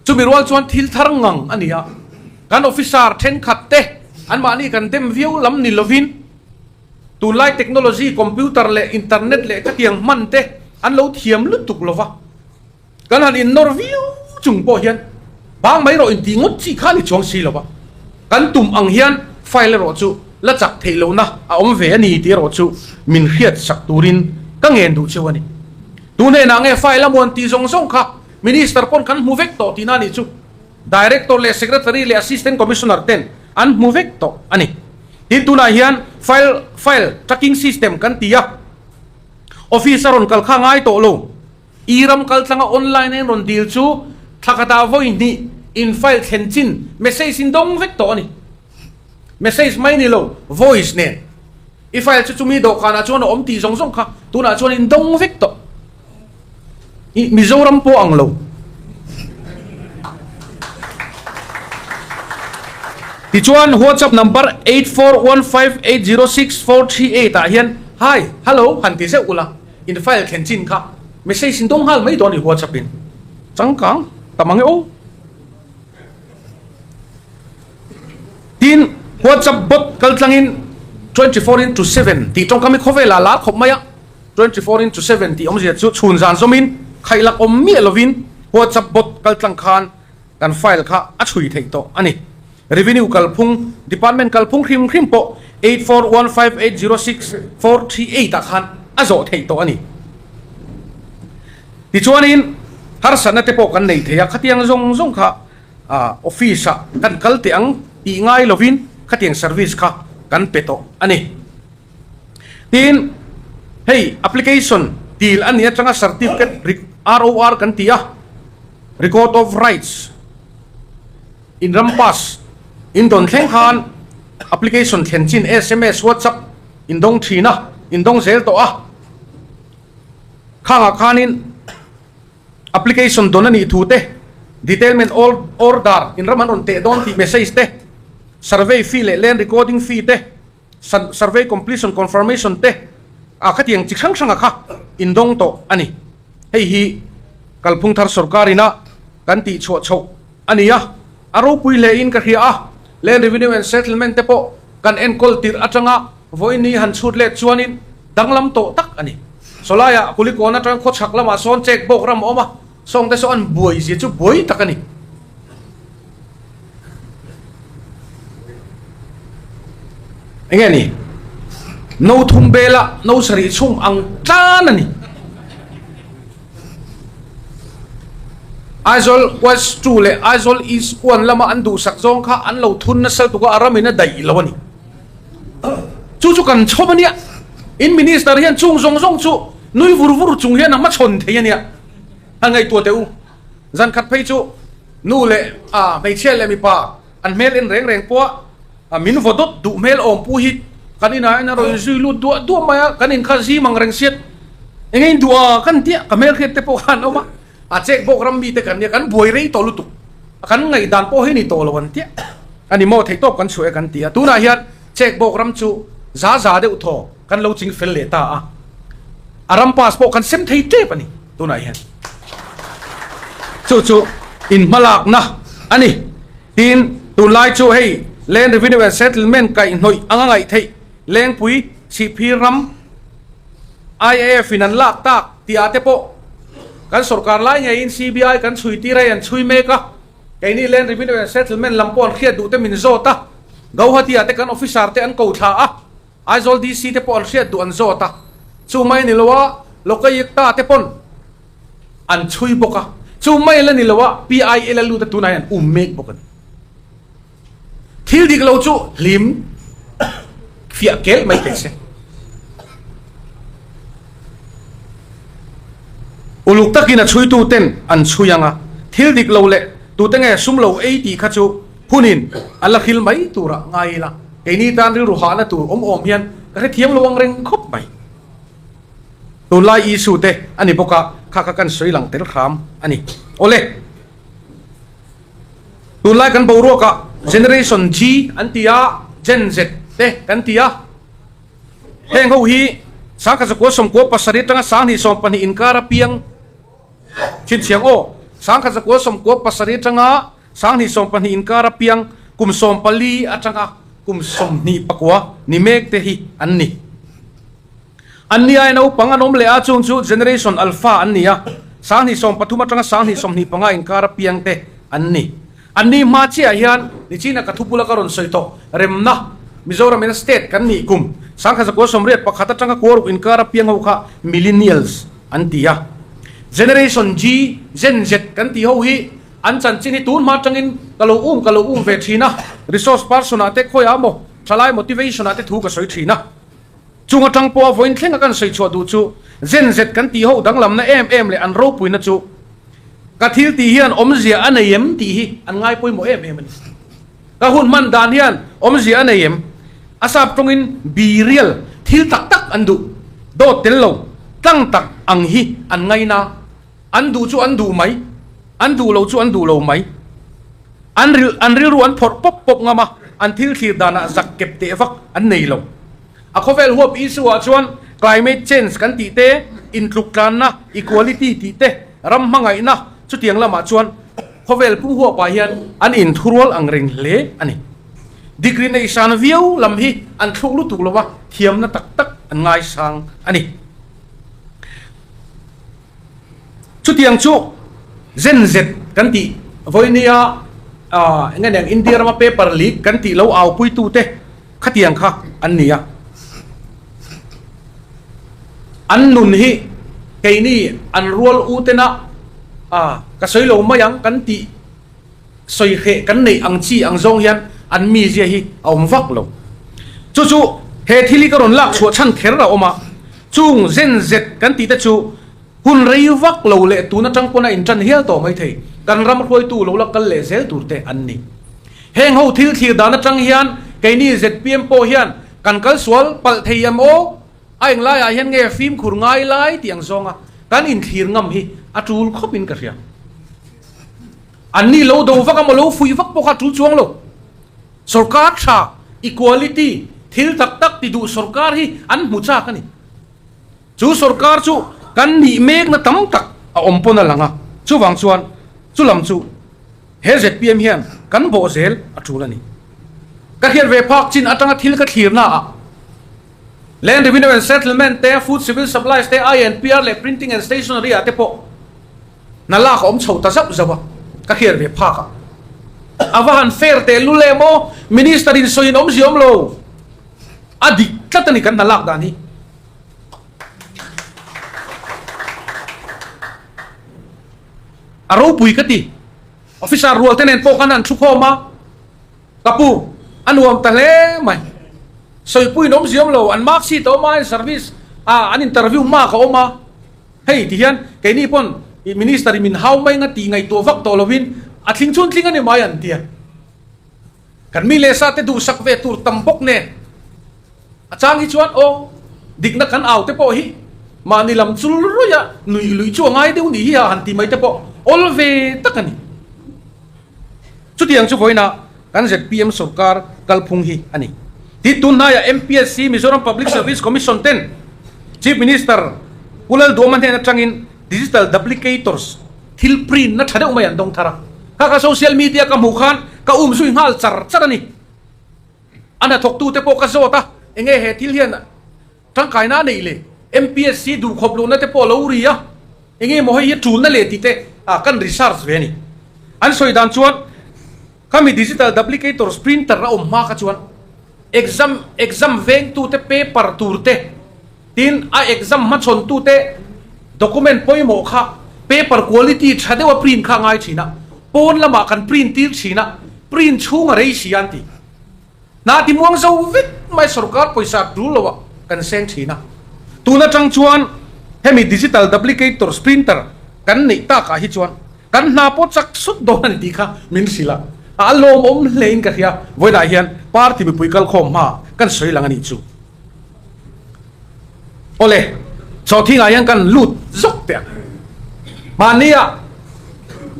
[SPEAKER 1] Chumi rual chuan thil thar ngang a ni a, kan officer thenkhat te anmahni kan dem viau lam ni lovin tunlai technology, computer leh internet leh khatiang hman te an lo thiam lutuk lova, kan han innawr viau chung pawh hian bang mai rawh intih ngawt chi kha a ni chuang si lova, kan tum ang hian file erawh chu la chak theih lohna a awm ve a ni tih erawh chu min hriat sak turin ka ngen duh cheu a ni. Tu hnenah nge file a muan tih zawng zawng kha Minister pawn kan hmu vek tawh tihna a nih chu. Director leh Secretary leh Assistant Commissioner ten an hmu vek tawh a ni. Tin tunah hian file file tracking system kan ti a, office a rawn kal kha ngai tawh lo. E-ram kal tlanga online a in rawn dil chu thla khatah vawi hnih in file thlen chin message in dawng vek tawh a ni. Message mai ni lo, voice nen. I file chu chumi dawhkanah chuan a awm tih zawng zawng kha tunah chuan in dawng vek tawh. I Mizoram pawh ang lo. Tichuan WhatsApp number 8415806438 ah hian Hi, Hello han ti zeuh ula, in file thlen chin kha message in dawng nghal mai dawn i WhatsApp in. Changkang ta mang e aw. Tin, WhatsApp bot kaltlangin 24 into 7 tih tawngkam hi khawvelah lar khawp mai a. 24 into 7 tih awmzia chu chhun zan zawmin khaihlak awm miah lovin WhatsApp bot kaltlang khan kan file kha a chhui theih tawh a ni. Revenue kalphung, Department kalphung hrim hrim pawh 8415806438 ah khan a zawh theih tawh a ni. Tichuanin harsatna te pawh kan nei thei a, khatiang zawng zawng kha office ah kan kal teh ang tih ngai lovin khatiang service kha kan pe tawh a ni. Tin, hei application dil a nih atanga certificate ROR kan ti a, Record of Rights, In ram pass in dawn thleng khan application thlen chin sms, WhatsApp in dawng thin a, in dawng zel tawh a. Khangah khanin application dawn a nih thu te, detailment order in ram an rawn teh dawn tih message te, survey fee leh land recording fee te, Survey completion confirmation te ah khatiang chi hrang hranga kha in dawng tawh a ni. Hei hi kalphung thar sorkar ina kan tih chhuah chhoh a ni a, a ropui hle in ka hria a, Land Revenue and Settlement te pawh kan enkawl tirh atanga vawiin ni han chhut let chuanin danglam tawh tak a ni. Sawlaiah Kulikawn atanga khawchhak lamah sawn check bawk ram a awm a, sawngte saw an buai zia chu buai tak a ni. Enge ni? No thum bela no sarih chhum ang tlan a ni. Aizawl West 2 leh Aizawl East 1 lama an duhsak zawng kha an lo thun nasa lutuk a, a ramin a daih lo a ni. Chu chu kan chhawm a nia. In Minister hian chung zawng zawng chu nui vur vur chung hian a hmachhawn thei a nia. A ngaihtuah teh u. Zan khat phei chu nu leh a hmeichhia leh mipa an hmel en reng reng pawh a min vaw dawt duh hmel awm pu hi kan inah hian a rawn zui lut duah duah mai a, kan in kha zim ang reng siat eng in duh a kan tia ka hmel hriat te pawh khan awm a, a chek bawk ram mite kan nia kan buai rei tawh lutuk a kan ngaihdan pawh hi ni tawh lo an tia a ni maw theihtawp kan chhuah e kan ti a, tunah hian chek bawk ram chu za za deuh thaw kan lo ching fel leh ta a, a ram pass pawh kan sem thei tep a ni tunah hian. Chu chu inhmalakna a ni. Tin, tunlai chu hei Land Revenue and Settlement kaihhnawih anga ngaih theih Lengpui Chhipphir ram IAF in an lak tak tih ah te pawh kan sorkar lai ngeiin CBI kan chhui tir hei an chhui mek a. Keini Land Revenue and Settlement lam pawh an hriat duh te min zawt a. Gauhati ah te kan officer te an ko thla a. Aizawl DC te pawh an hriat duh an zawt a, chu mai ni lo a Lokayukta te pawn an chhui bawk a, chu mai la ni lo a PIL a lut a tunah hian an um mek bawk a ni. Thil dik lo chu hlim fiah kel mai thei se. Uluk takin a chhuitu ten an chhui ang a, thil dik lo leh tute nge sum lo ei tih kha chu hunin a la hril mai turah ngai ila. Keini tan rilru hahna tur awm awm hian ka hrethiam lo ang reng khawp mai. Tunlai Isu te a ni bawk a, kha kha kan sawi lang tel hram a ni. Awle! Tunlai kan boruakah Generation G an ti a, Gen Z te kan ti a. Heng ho hi 1997 atanga 2020 inkar a piang chhinchhiang aw. 1997 atanga 2020 inkar a piang kum 14 atanga kum 29 ni mek te hi an ni. An ni ai naupang an awm leh a, chung chu Generation Alpha an ni a, 2030 atanga 2025 inkar a piang te an ni. An ni hma chiah hian nichina ka thupula ka rawn sawi tawh remna Mizoram ina state kan nih kum 1981 atanga kuaruk inkar a piang ho kha Millennials an ti a. Generation G, Gen Z kan tih ho hi an chanchin hi tun hma atangin ka lo um ka lo um ve thin a, resource person ah te khawiah maw thalai motivation ah te thu ka sawi thin a. Chung atang pawha vawiin thlenga kan sawi chhuah duh chu Gen Z kan tih ho danglamna em em leh an ropuina chu ka thil tih hian awmzia a nei em tih hi an ngai pawimawh em em a ni. Ka hun hman dan hian awmzia a nei em? A sap tawngin be real, thil tak tak an duh, dawt tel lo, tlang tak ang hi an ngaina. An duh chu an duh mai, an duh lo chu an duh lo mai. An ril an rilru an phawrh pawp pawp ngam a, an thil thlir danah zak kep teh vak an nei lo. A khawvel huap issue ah chuan climate change kan tih te, intluk tlanna, equality tih te, ram hmangaihna, Chutiang lamah chuan khawvel pum huapah hian an inthurual ang reng hle a ni. Degree neih san viau lam hi an thluk lutuk lo va, thiamna tak tak an ngaisang a ni. Chutiang chu Gen Z kan tih vawinia eng nge niang India rama paper leak kan tih lo aupuitute khatiang kha an ni a. An nun hi keini an rual u tena ka sawi lo mai ang kan tih sawi hreh kan neih ang chi ang zawng hian an mizia hi a awm vak lo. Chu chu he thil hi ka rawn lak chhuah chhan kher a awm a, chung Gen Z kan tih te chu hun rei vak lo leh tun atang pawn a intan hial tawh mai thei, kan ram hruaitu lo la kal leh zel tur te an ni. Heng ho thil thlir dan atang hian keini zpm pawh hian kan kal sual palh thei em aw? A englaiah hian nge fimkhur ngai lai tih ang zawnga kan inthlir ngam hi a tul khawpin ka hria. An ni lo do vak emaw lo fuih vak pawh kha a tul chuang lo. Sorkar tha, equality, thil tak tak ti duh sorkar hi an hmu chak a ni. Chu sorkar chu kan nih mekna tam tak a awm pawn a lang a, chuvang chuan chu lam chu he zpm hian kan bawh zel a tul a ni. Ka hriat ve phak chin atanga thil ka thlirna ah Land Revenue and Settlement te, Food Civil Supplies te, INPR leh Printing and Stationery ah te pawh hna lak a awm chho ta zauh zauh a, ka hriat ve phak ah. A va han fair teh lul em aw, Minister in sawi in awmzia awm lo. A dik tlat a ni kan hna lak dan hi. A ropui ka ti. Officer rual te nen pawh khan an thu khawm a. Ka pu, a nuam ta hle mai. Sawipuiin awmzia awm lo, an mark sheet a awm a, an service a, an interview mark a awm a. Hei ti hian keini pawn Minister in min hau mai anga tih ngaihtuah vak tawh lovin a tling chhun tling a ni mai an ti a. Kan mi leh sa te duhsak ve tur tam bawk nen a chang hi chuan aw dikna kan au te pawh hi mahni lam chul ruih a nuih luih chu a ngai deuh nih hi a han ti mai te pawh awl ve tak a ni. Chutiang chu vawiinah kan zpm sorkar kalphung hi a ni. Tin, tun hnaiah MPSC, Mizoram Public Service Commission ten Chief Minister Pu Lalduama hnen atangin Digital Duplicators thil print na tha deuh mai an dawng thar a. Kha kha social media ka hmuh khan ka um zui nghal char char a ni. A hnathawktute pawh ka zawt a, enge he thil hian Tangkaina a neih leh MPSC duhkhawp lohna te pawh a lo ri a, enge maw hei hi tulna leh tih te kan research ve a ni. An sawi dan chuan khami digital duplicators printer a awm hma kha chuan exam exam vengtute paper tur te tin a exam hmachhawntute document pawimawh kha paper quality tha deuha print kha a ngai thin a, pawn lamah kan print tir thin a, print chhung a rei si a an ti. Hna ti muang zo vek mai sorkar pawisa tul lo ah kan seng thin a. Tun atang chuan hemi digital duplicators printer kan neih tak ah hi chuan kan hna pawh chak sut dawn a ni tih kha min hrilh a. A lawmawm hle in ka hria. Vawiinah hian party mipui kalkhawm hma kan sawi lang a nih chu. Awle, chawthingah hian kan lut zawk teh ang. Mahnia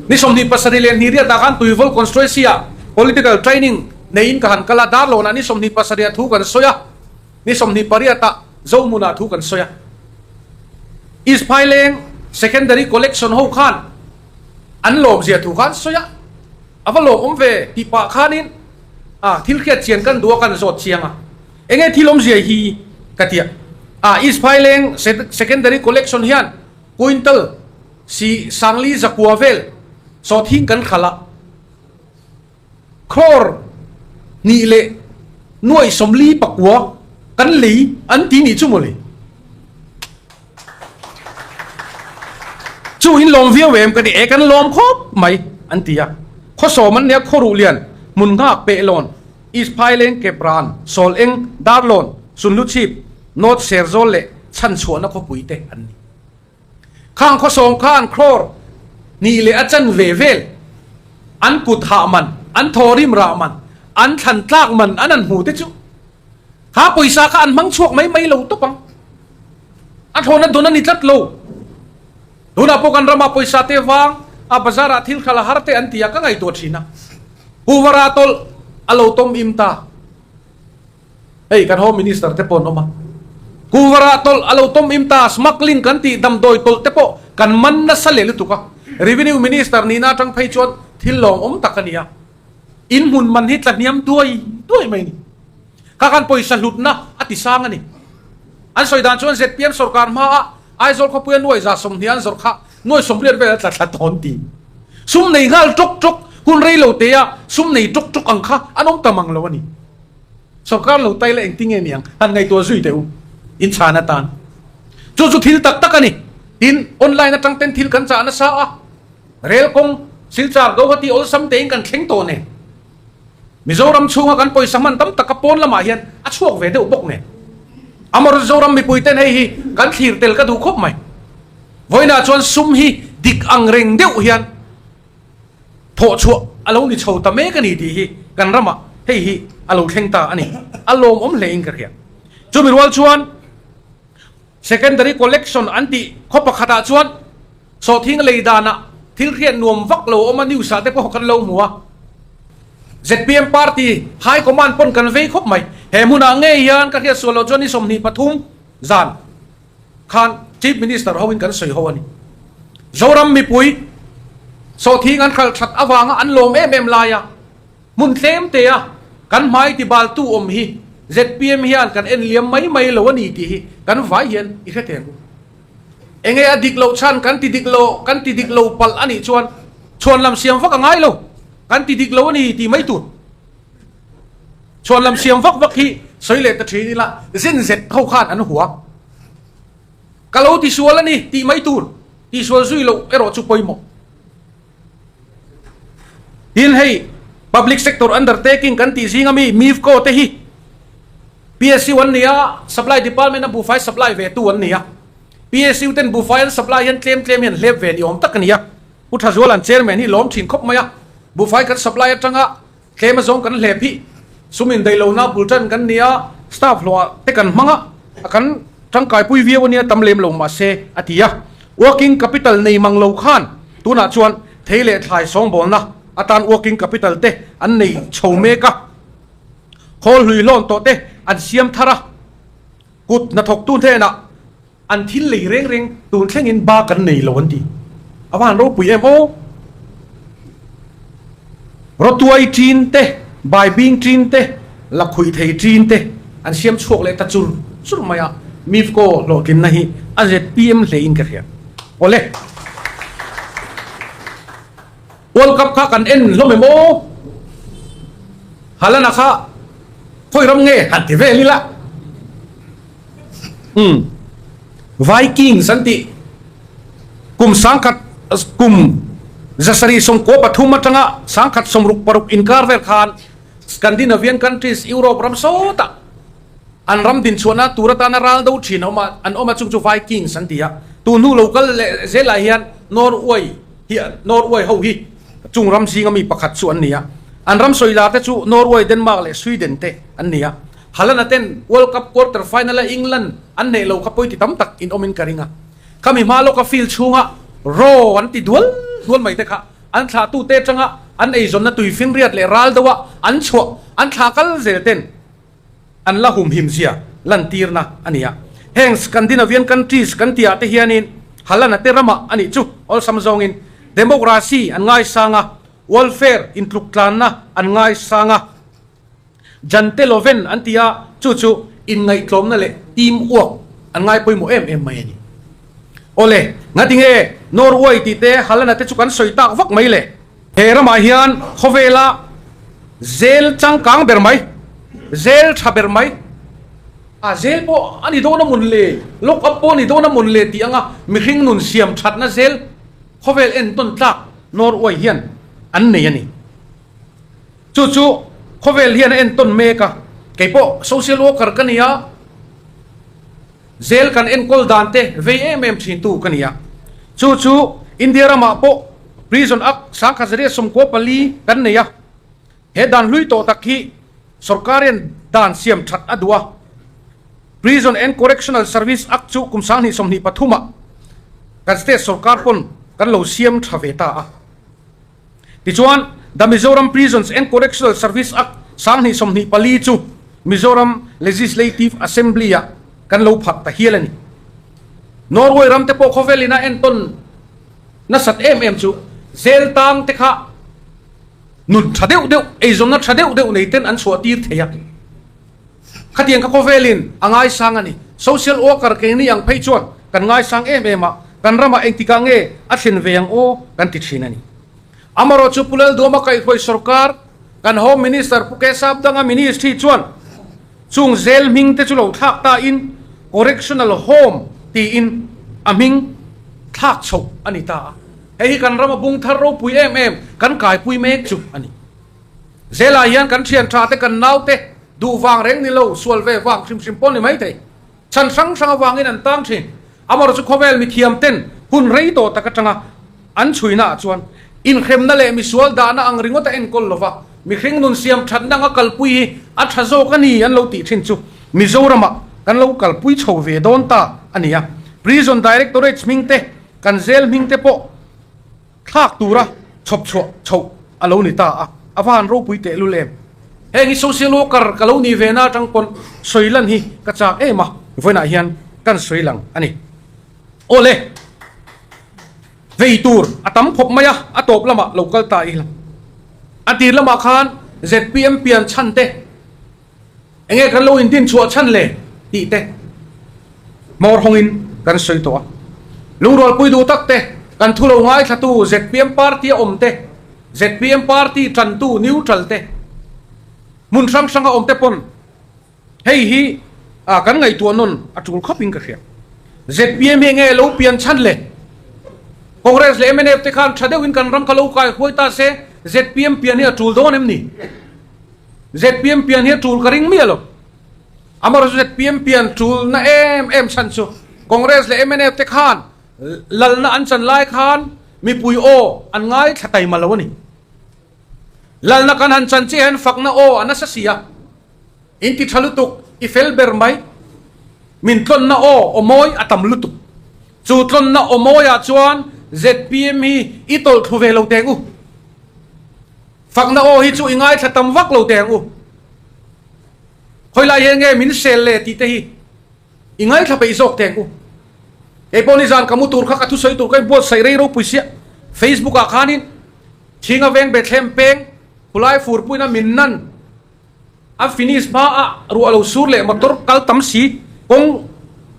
[SPEAKER 1] ni 27 riatah khan Tuivawl Constituency-ah political training neiin ka han kal a, Darlawnah ni 27 ah thu kan sawi a, ni 28 ah Zohmunah thu kan sawi a. East Phaileng Secondary Collection ho khan an lawmzia thu kha an sawi a, a va lawmawm ve tih pah khanin thil hriat chian kan duh a kan zawt chiang a. Enge thil awmzia hi ka tia a, East Phaileng Secondary Collection hian quintal si sangli zakua vel sawhthing kan khalh a, crore hnih leh nuaih sawmli pakua kan lei an ti nih chu mawle. Chu in lawm viau em ka ti e, kan lawm khawp mai an ti a, khawsawm an nia khawruh lian hmun nghak peh lawn East Phaileng, Kepran, Sawl Eng, Darlawn, Sunhluchhip, North Serzawl leh Chhanchhuahna khawpui te an ni. Khang khawsawm khan crore hnih leh a chan ve vel an kut hah man, an thawrim rah man, an thlan tlak man an han hmu te chu kha pawisa kha an hmang chhuak mai mai lo tawp ang. A thlawhna dawn a ni tlat lo. Tunah pawh kan ramah pawisa te vang a bazar ah thil khalh a har te an ti a ka ngaihtuah thin a. Pu Vara tawlh a lo tawm im ta. Hei kan Home Minister te pawh an awm a. Pu Vara tawlh a lo tawm im ta smuggling kan tih damdawi tawlh te pawh kan man nasa leh lutuk a. Revenue Minister nihna atang phei chuan thil lawmawm tak a ni a. In hmun man hi tla hniam duai duai mai a ni. Kha khan pawisa hlutna a ti sang a ni. An sawi dan chuan zpm sorkar hmaah Aizawl khawpuia nuai 120 an zawrh kha nuai 80 vel a tla thla tawn ti. Sum nei nghal tawk tawk hun rei lo te a sum nei tawk tawk ang kha an awm ta mang lo a ni. Sorkar lo tai la engtin nge niang han ngaihtuah zui teh u in chhan atan. Chu chu thil tak tak a ni. Tin, online atang ten thil kan chah nasa a, rel kawng Silchar Guwahati awlsam tein kan thleng tawh nen. Mizoram chhunga kan pawisa hman tam taka pawn lamah hian a chhuak ve deuh bawk nen. Amor Zoram mipui ten hei hi kan thlir tel ka duh khawp mai. Vawiinah chuan sum hi dik ang reng deuh hian thawh chhuah a lo ni chho ta mek a ni tih hi kan ramah hei hi a lo thleng ta a ni. A lawmawm hle in ka hria. Chumi rual chuan Secondary Collection an tih khaw pakhatah chuan sawhthing lei danah thil hriat nuam vak lo awm a news ah te pawh kan lo hmu a. Zpm Party High Command pawn kan vei khawp mai. He hmunah ngei hian ka hriat sual loh chuan ni 23 zan khan Chief Minister hoin kan sawi ho a ni. Zoram mipui sawhthing an hralh that avanga an lawm em em lai a, hmun tlem te a kan hmai tibaltu awm hi zpm hian kan en liam mai mai lo a ni tih hi kan vai hian i hre thei ang u. Enge a dik loh chhan kan ti dik lo kan ti dik lo palh a nih chuan chhuan lam siam vak a ngai lo, kan ti dik lo a ni tih mai tur. Chhuan lam siam vak vak hi sawi leh ta thin ila zen zet ho khan an hua. Ka lo tisual a ni tih mai tur, tisual zui loh erawh chu pawimawh. Tin hei Public Sector Undertaking kan tih zing ami MIFCO te hi PSU an ni a, Supply Department a buhfai supply ve tu an ni a. PSU ten buhfai an supply hian tlem tlem hian hlep ve ni awm tak a ni a. Pu Thazuala'n Chairman hi lawm thin khawp mai a, buhfai kan supply atanga Tlem azawng kan hlep hi sum indaihlohna bul tan kan nia, staff hlawhah te kan hmang a, a kan tangkaipui viau ania tam lem lo mahse a ti a. Working capital nei mang lo khan tunah chuan thei leh thlai sawngbawlna atan working capital te an nei chho mek a, khawl hlui hlawn tawh te an siam thar a, kut hnathawktu hnenah An thil lei reng reng tun thlengin ba kan nei lo an ti. A va han ropui em aw! Rawtuai ṭin te, baibing ṭin te, lakhuih thei ṭin te an siam chhuak leh ta chur chur mai a, MIFCO hlawhtlinna hi a zpm hlein ka hria. Awle! World Cup kha kan en hlawm em aw? Haaland-a kha khawi ram nge han ti vel ila? Umm Vikings an tih kum sangkhat kum 743 atanga 1066 inkar vel khan Scandinavian countries Europe ram sawtah an ram dinchhuahna tur atana ral do thin a awm a, an awm a chung chu Vikings an ti a. Tun hnu lo kal leh zelah hian Norway hi Norway ho hi chung ram zinga mi pakhat chu an ni a. An ram sawi lar te chu Norway, Denmark leh Sweden te an ni a. Haaland-a ten World Cup quarter final-a England an hneh lo kha pawi ti tam tak in awmin ka ring a. Khami hma lawka field chhunga raw an ti dual dual mai te kha an thlahtute atanga an eizawnna tuifinriat leh ral deuha an chhuah an thlah kal zel ten an la humhim zia lantirna a ni a. Heng Scandinavian countries kan tihah te hianin Haaland-a te ramah a nih chu awlsam zawngin democracy an ngaisang a, welfare intluktlanna an ngaisang a, Janteloven an ti a, chu chu inngaihtlawmna leh team work an ngai pawimawh em em mai a ni. Awle, ngatinge Norway tih te Haaland-a te chu kan sawi tak vak mai le? He ramah hian khawvela zel changkang ber mai, zel tha ber mai, a zel pawh a ni dawn a mawn le, lock up pawh a ni dawn a mawn le tih anga mihring nun siam thatna zel khawvel entawn tlak Norway hian an nei a ni. Chu chu khawvel hian a entawn mek a, kei pawh social worker ka ni a, Zel kan enkawl dan te vei em em thin tu ka ni a. Chu chu India ramah pawh Prison Act 1994 kan nei a. He dan hlui tawh tak hi sorkar hian dan siam that a duh a. Prison and Correctional Service Act chu kum 2023 ah kan state sorkar pawn kan lo siam tha ve ta a. Tichuan, The Mizoram Prisons and Correctional Service Act 2024 chu Mizoram Legislative Assembly-ah kan lo phak ta hial a ni. Norway ram te pawh khawvelin a entawn nasat em em chu zel tang te kha nun tha deuh deuh, eizawnna tha deuh deuh nei ten an chhuah tir thei a. Khatiang kha khawvelin a ngaisang a ni. Social worker keini ang phei chuan kan ngaisang em em a, kan ramah engtikah nge a thlen ve ang aw kan ti thin a ni. Amarawh chu Pu Lalduama kaihhruai sorkar, kan Home Minister Pu Kesap Danga Ministry chuan chung zel hming te chu lo thlak ta in Correctional Home tiin a hming thlak chhoh a ni ta a. Hei hi kan rama bung thar ropui em em kan kaipui mek chu a ni. Zelah hian kan thian tha te kan nau te duh vang reng ni lo, sual ve vang hrim hrim pawh ni mai thei. Chhan hrang hrang avangin an tang thin. Amarawh chu khawvel mithiam ten hun rei tawh tak atanga an chhuina ah chuan inhremna leh misual dahna ang ringawt a enkawl lova mihring nun siam thatna anga kalpui hi a tha zawk a ni an lo tih thin chu Mizoramah kan lo kalpui chho ve dawn ta a ni a. Prison Directorate hming te, kan zel hming te pawh thlak tura chhawp chhuah chhoh a lo ni ta a, a va han ropui tehlul em. Heng hi social worker ka lo nih ve na atang pawn sawi lan hi ka chak em a, vawiinah hian kan sawi lang a ni. Awle, vei tur a tam khawp mai a, a tawp lamah lo kal ta ila. A tir lamah khan zpm pian chhan te, Enge kan lo indin chhuah chhan le tih te hmawr hawngin kan sawi tawh a. Lungrualpui duh tak te, kan thu lo ngaithlatu zpm party a awm te, zpm party tantu neutral te, hmun hrang hranga awm te pawn hei hi kan ngaihtuah nawn a tul khawpin ka hria. Zpm hi enge lo pian chhan le? Congress leh mnf te khan tha deuhin kan ram kha lo kai huai ta se zpm pian hi a tul dawn em ni? Zpm pian hi a tul ka ring miah lo. Amarawh chu zpm pian tul na em em chhan chu Congress leh mnf te khan lalna an chan lai khan mipui aw an ngaithla taima lo a ni. Lalna kan han chan chiah hian fakna aw a nasa si a. In ti tha lutuk, i fel ber mai. Min tlawnna aw aw mawi a tam lutuk. Chu tlawnna aw mawiah chuan zpm hi i tawlh thlu ve lo teng u. Fakna aw hi chu i ngaithla tam vak lo teh ang u. Khawilai hian nge min sel le tih te hi i ngaithla peih zawk teh ang u. Kei pawh nizan ka mu tur kha ka thusawi tur ka inbuatsaih rei ropui sia. Facebook ah khanin Thinga veng Bethlehem peng khulai furpuina min nan a finish hma a ruah lo sur leh motor kal tam si kawng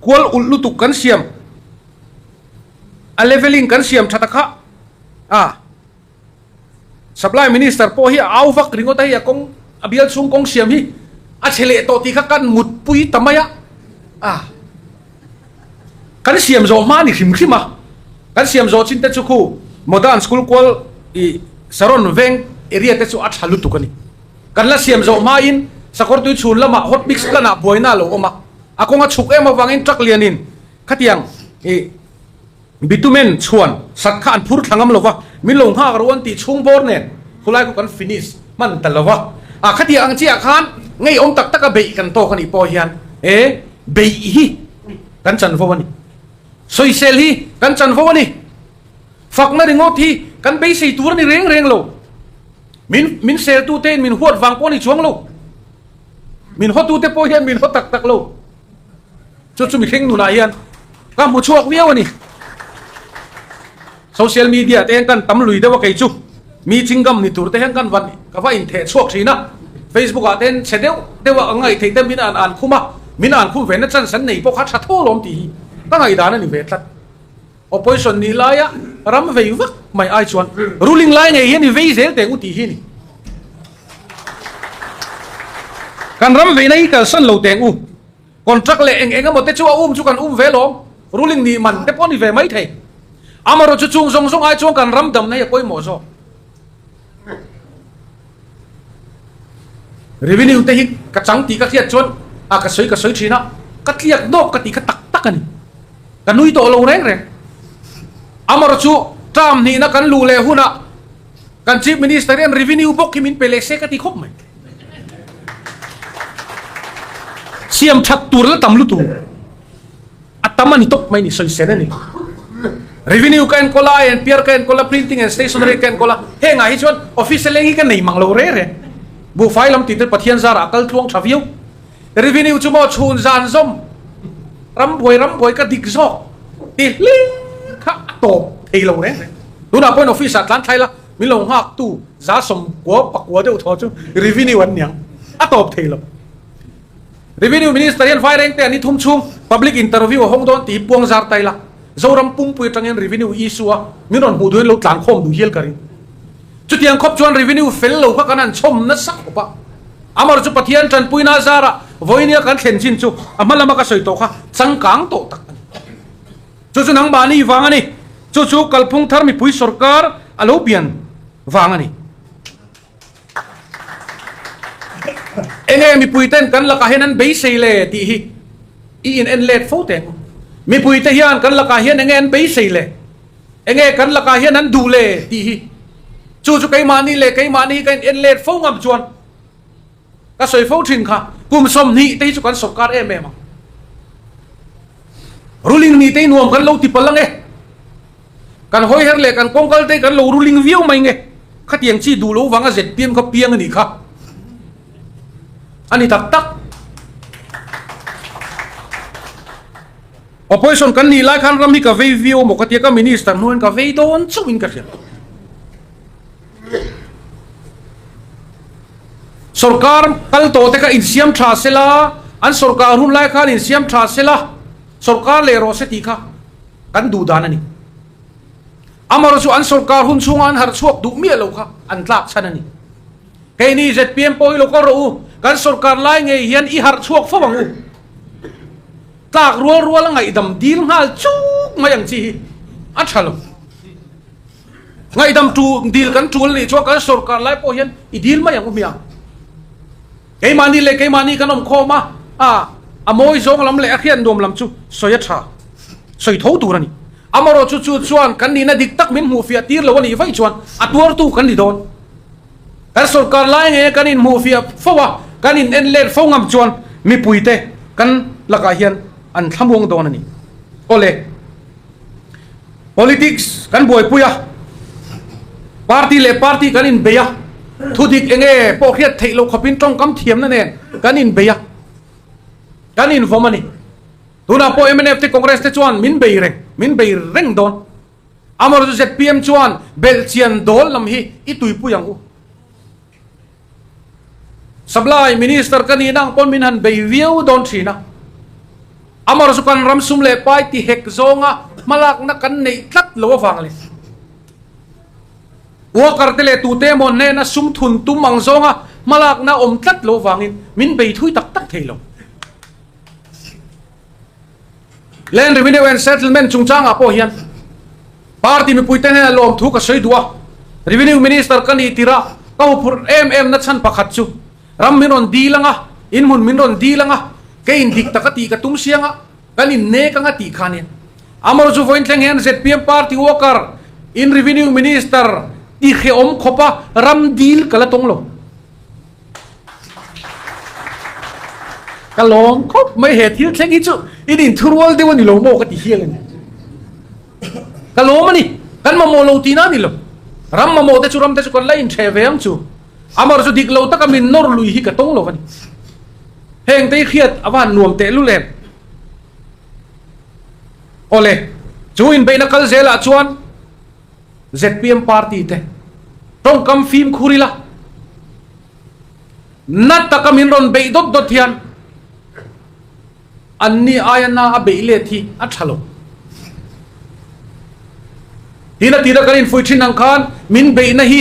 [SPEAKER 1] kual ulh lutuk kan siam a leveling kan siam tha ta kha a. Supply Minister pawh hi a au vak ringawt a hei a kawng a bial chhung kawng siam hi a chhe leh tawh tih kha kan mutpui ta mai a ah kan siam zawh hma a ni hrim hrim a kan siam zawh chin te chu khu Modern School kual ih Saron veng area te chu a tha lutuk a ni kan la siam zawh hma in Sakawrtui chhun lamah hot mix plant ah buaina a lo awm a a kawng a chhuk em avangin truck lianin khatiang ih Bitumen chhuan sat kha an phur thla ngam lo va, min lo nghak ro an tih chhung bawr nen khulai khu kan finish hman ta lo va. A khatiang ang chiah khan ngeiawm tak taka beih kan tawk a nih pawh hian e beih hi kan chanvo a ni. Sawisel hi kan chanvo a ni. Fakna ringawt hi kan beisei tur a ni reng reng lo. Min min seltu tein min huat vang pawh a ni chuang lo. Min hawtute pawh hian min haw tak tak lo. Chu chu mihring nunah hian ka hmu chhuak viau a ni. Social media te hian kan tam lui deuh a kei chu mi chingam ni tur te hian kan van ka va intheh chhuak thin a. Facebook ah te hian chhe deuh deuh a ngaih theih te min an an khum a, min an khum ve na chance an nei pawh kha tha tho lawm tih hi ka ngaihdan a ni ve tlat. Opposition nih laia ram vei vak mai ai chuan ruling lai ngei hian i vei zel teh u tih hi a ni. Kan ram veina hi kalsan lo teng u. Contract leh eng eng emaw te chu a um chu kan um ve lawm. Ruling nih man te pawh ni ve mai thei. Amarawh chu chung zawng zawng ai chuan kan ram damna hi a pawimawh zawk. Revenue te hi ka chang tih ka hriat chuan a ka sawi ka sawi thin a, ka tliak dawk ka tih kha tak tak a ni. Ka nui tawh lo reng reng. Amarawh chu term hnihna kan luh leh hunah kan Chief Minister hian revenue bawk hi min pe leh se ka ti khawp mai. Siam that tur la tam lutuk. A tam a ni tawp mai ni, sawi sen a ni. Revenue ka enkawl a, INPR ka enkawl a, printing and stationery ka enkawl a, hengah hi chuan office leng hi ka nei mang lo re re. Buhfai lam tih te Pathian zarah a kal tluang tha viau. Revenue chu maw chhun zan zawm ram buai ram buai ka dik zawk ti hlir kha a tawp thei lo reng reng. Tunah pawhin office ah tlan thlai la, min lo nghak tu 190 deuh thaw chu revenue an niang. A tawp thei lo. Revenue Minister hian Vairengte an ni thum chhung public interview a hawng dawn tih hi puang zar tai la. Zoram pumpui atangin revenue issue a min rawn hmuh duhin lo tlan khawm duh hial ka ring. Chutiang khawp chuan revenue fel lo kha kan han chhawm nasa khawp a. Amar chu Pathian tanpuina zarah vawinia kan thlen chin chu a hma lama ka sawi tawh kha changkang tawh tak a ni. Chu chu nangmahni vang a ni. Chu chu kalphung thar mipui sorkar a lo pian vang a ni. Enge mipui ten kan lakah hian an beisei le tih hi i in en let fo teh ang u. Mipui te hian kan lakah hian enge an beisei le? Enge kan lakah hian an duh le tih hi chu chu keimahni leh keimahni hi ka in en let fo ngam chuan ka sawi fo thin kha kum 20 te hi chu kan sorkar em em ang. Ruling nih te hi nuam kan lo ti palh ang e. Kan hawi her leh kan kawngkal te kan lo ruling viau mai nge. Khatiang chi duh lo vanga zpm kha piang a nih kha. A ni tak tak. Opposition kan nih lai khan ram hi ka vei viau maw ka tia ka minister hnuaiin ka vei dawn chauh in ka hria. Sorkar kal tawh te kha insiam tha sela, an sorkar hun lai khan insiam tha sela, sorkar leh rawh se tih kha kan duh dan a ni. Amaherawhchu chu an sorkar hun chhunga an harh chhuak duh miah lo kha an tlak chhan a ni. Keini zpm pawh hi lo kal rawh u, kan sorkar lai ngei hian i harh chhuak fo ang u. Tlak rual rual a ngaihdam dil nghal chuk mai ang chi hi a tha lo. Ngaihdam tu dil kan tul nih chuan kan sorkar lai pawh hian i dil mai ang u hmiang. Keimahni leh keimahni kan awm khawm a, a a mawi zawng lam leh a hriat nuam lam chu sawi a tha, sawi tho tur a ni. Amaherawhchu chu chuan kan nihna dik tak min hmuhfiah tir lo a nih vaih chuan a tuartu kan ni dawn. Kan sorkar lai nge kan inhmuhfiah fo a, kan in en let fo ngam chuan mipuite kan lakah hian an thlamuang dawn a ni. Awle, politics kan buaipui a, party leh party kan inbei a, thudik enge pawh hriat theih loh khawpin tawngkam thiamna nen kan inbei a, kan invawm a ni. Tunah pawh mnf te Congress te chuan min bei reng, min bei reng dawn. Amaherawhchu zpm chuan belhchian dawl lam hi i tuipui ang u. Supply Minister ka nihna ang pawn min han bei viau dawn thin a. Amaherawhchu kan ram sum leh pai ti hek zawnga hmalakna kan neih tlat lo avang leh worker te leh tute emaw hnena sum thun tum ang zawnga hmalakna awm tlat lo avangin min bei thui tak tak thei lo. Land Revenue and Settlement chungchangah pawh hian party mipuite hnena lawmthu ka sawi duh a, Revenue Minister ka nih tirh a ka huphurh em em na chhan pakhat chu ram min rawn dil anga, inhmun min rawn dil anga, kei indik taka tih ka tum siang a, kan innek anga tih kha ania. Amor chu vawiin thleng hian zpm party worker in Revenue Minister ti hrehawm khawpa ram dil ka la tawng lo. Ka lawm khawp mai he thil thleng hi chu in inthurual deuh a ni lo maw ka ti hial a ni. Ka lawm a ni, kan mamawh lo tihna a ni lo. Ram mamawh te chu ram te chu kan la intheh ve ang chu. Amar chu dik lo taka min nawr lui hi ka tawng lo a ni. Heng te hi hriat a va han nuam tehlul em. Awle, chu inbeihna kal zelah chuan zpm party te tawngkam fimkhur ila na taka min rawn beih dawt dawt hian anni aia na a beih let hi a tha lo. Tin a tira kan infuih thin ang khan min beihna hi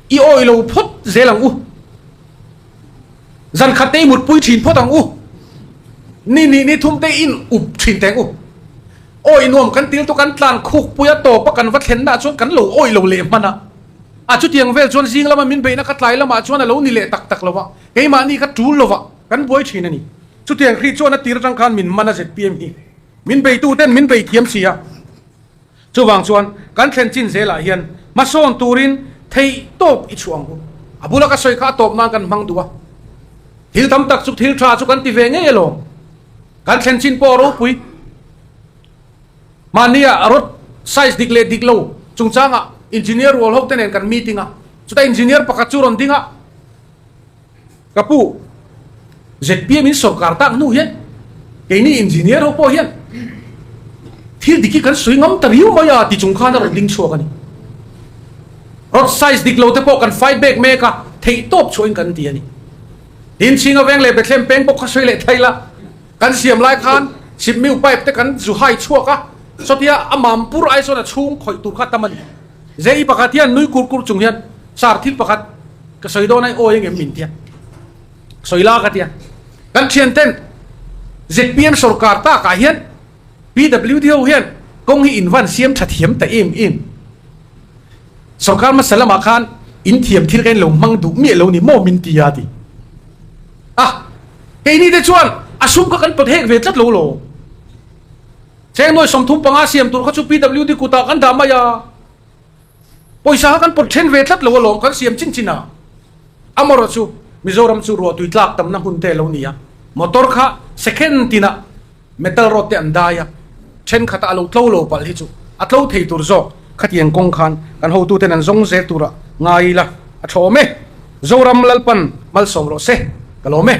[SPEAKER 1] i awih lo phawt zel ang u. Zan khat te i mutpui thin phawt ang u. Ni nih ni thum te i in up thin teng u. Awih nuam kan til tu kan tlan khuk pui a tawp a kan va thlen nah chuan kan lo awih lo leh hman a. A chutiang vel chuan zing lama min beihna ka tlai lamah chuan a lo ni leh tak tak lo a, keimahni ka tul lo va kan buai thin a ni. Chutiang hrih chuan a tir atang khan min man a zpm hi min beitu ten min bei thiam si a. Chuvang chuan kan thlen chin zelah hian hmasawn turin theih tawp i chhuah ang u. A bula ka sawi kha a tawp nan kan hmang duh a. Thil tam tak chu thil tha chu kan ti ve ngei alawm. Kan thlen chin pawh a ropui. Mahnia road size dik leh dik lo chungchangah engineer rual ho te nen kan meeting a. Chutah engineer pakhat chu rawn ding a, Ka pu, zpm in sorkar tak hnu hian keini engineer ho pawh hian thil dik hi kan sawi ngam ta riau mai a ti chung khan a rawn ding chhuak a ni. Rod size dik lo te pawh kan fight back mek a, theih tawp chhuahin kan ti a ni. Tin, Chhinga veng leh Bethlehem peng bawk kha sawi leh thei la, kan siam lai khan Sipmiu pipe te kan zu hai chhuak a, sawtia a mampur ai sawn a chhung khawih tur kha tam a ni. Zei pakhat hian nui kur kur chung hian sar thil pakhat ka sawi dawn ai awi engem min tia sawi la ka tia. Kan thian ten zpm sorkar takah hian PWD ho hian kawng hi in van siam tha thiam ta em em. Sorkar hmasa lamah khan in thiam thil ka in lo hmang duh miah lo ni maw min ti a ti. A, keini te chuan a sum kha kan pawt hek ve tlat lo lo. Cheng nuai 35 siam tur kha chu PWD kutah kan dah mai a. Pawisa kha kan pawt then ve tlat lo alawm kan siam chin chin a. Amarawh chu Mizoram chu ruahtui tlak tamna hmun te lo ni a. Motor kha second tinah metal rod te an dai a, thenkhatah a lo tlo lo palh hi chu a tlo thei tur zawk. Khatiang kawng khan kan hotuten an zawng zel tura ngai ila a tha awm e. Zoram Lalpan malsawm rawh se ka lawm e.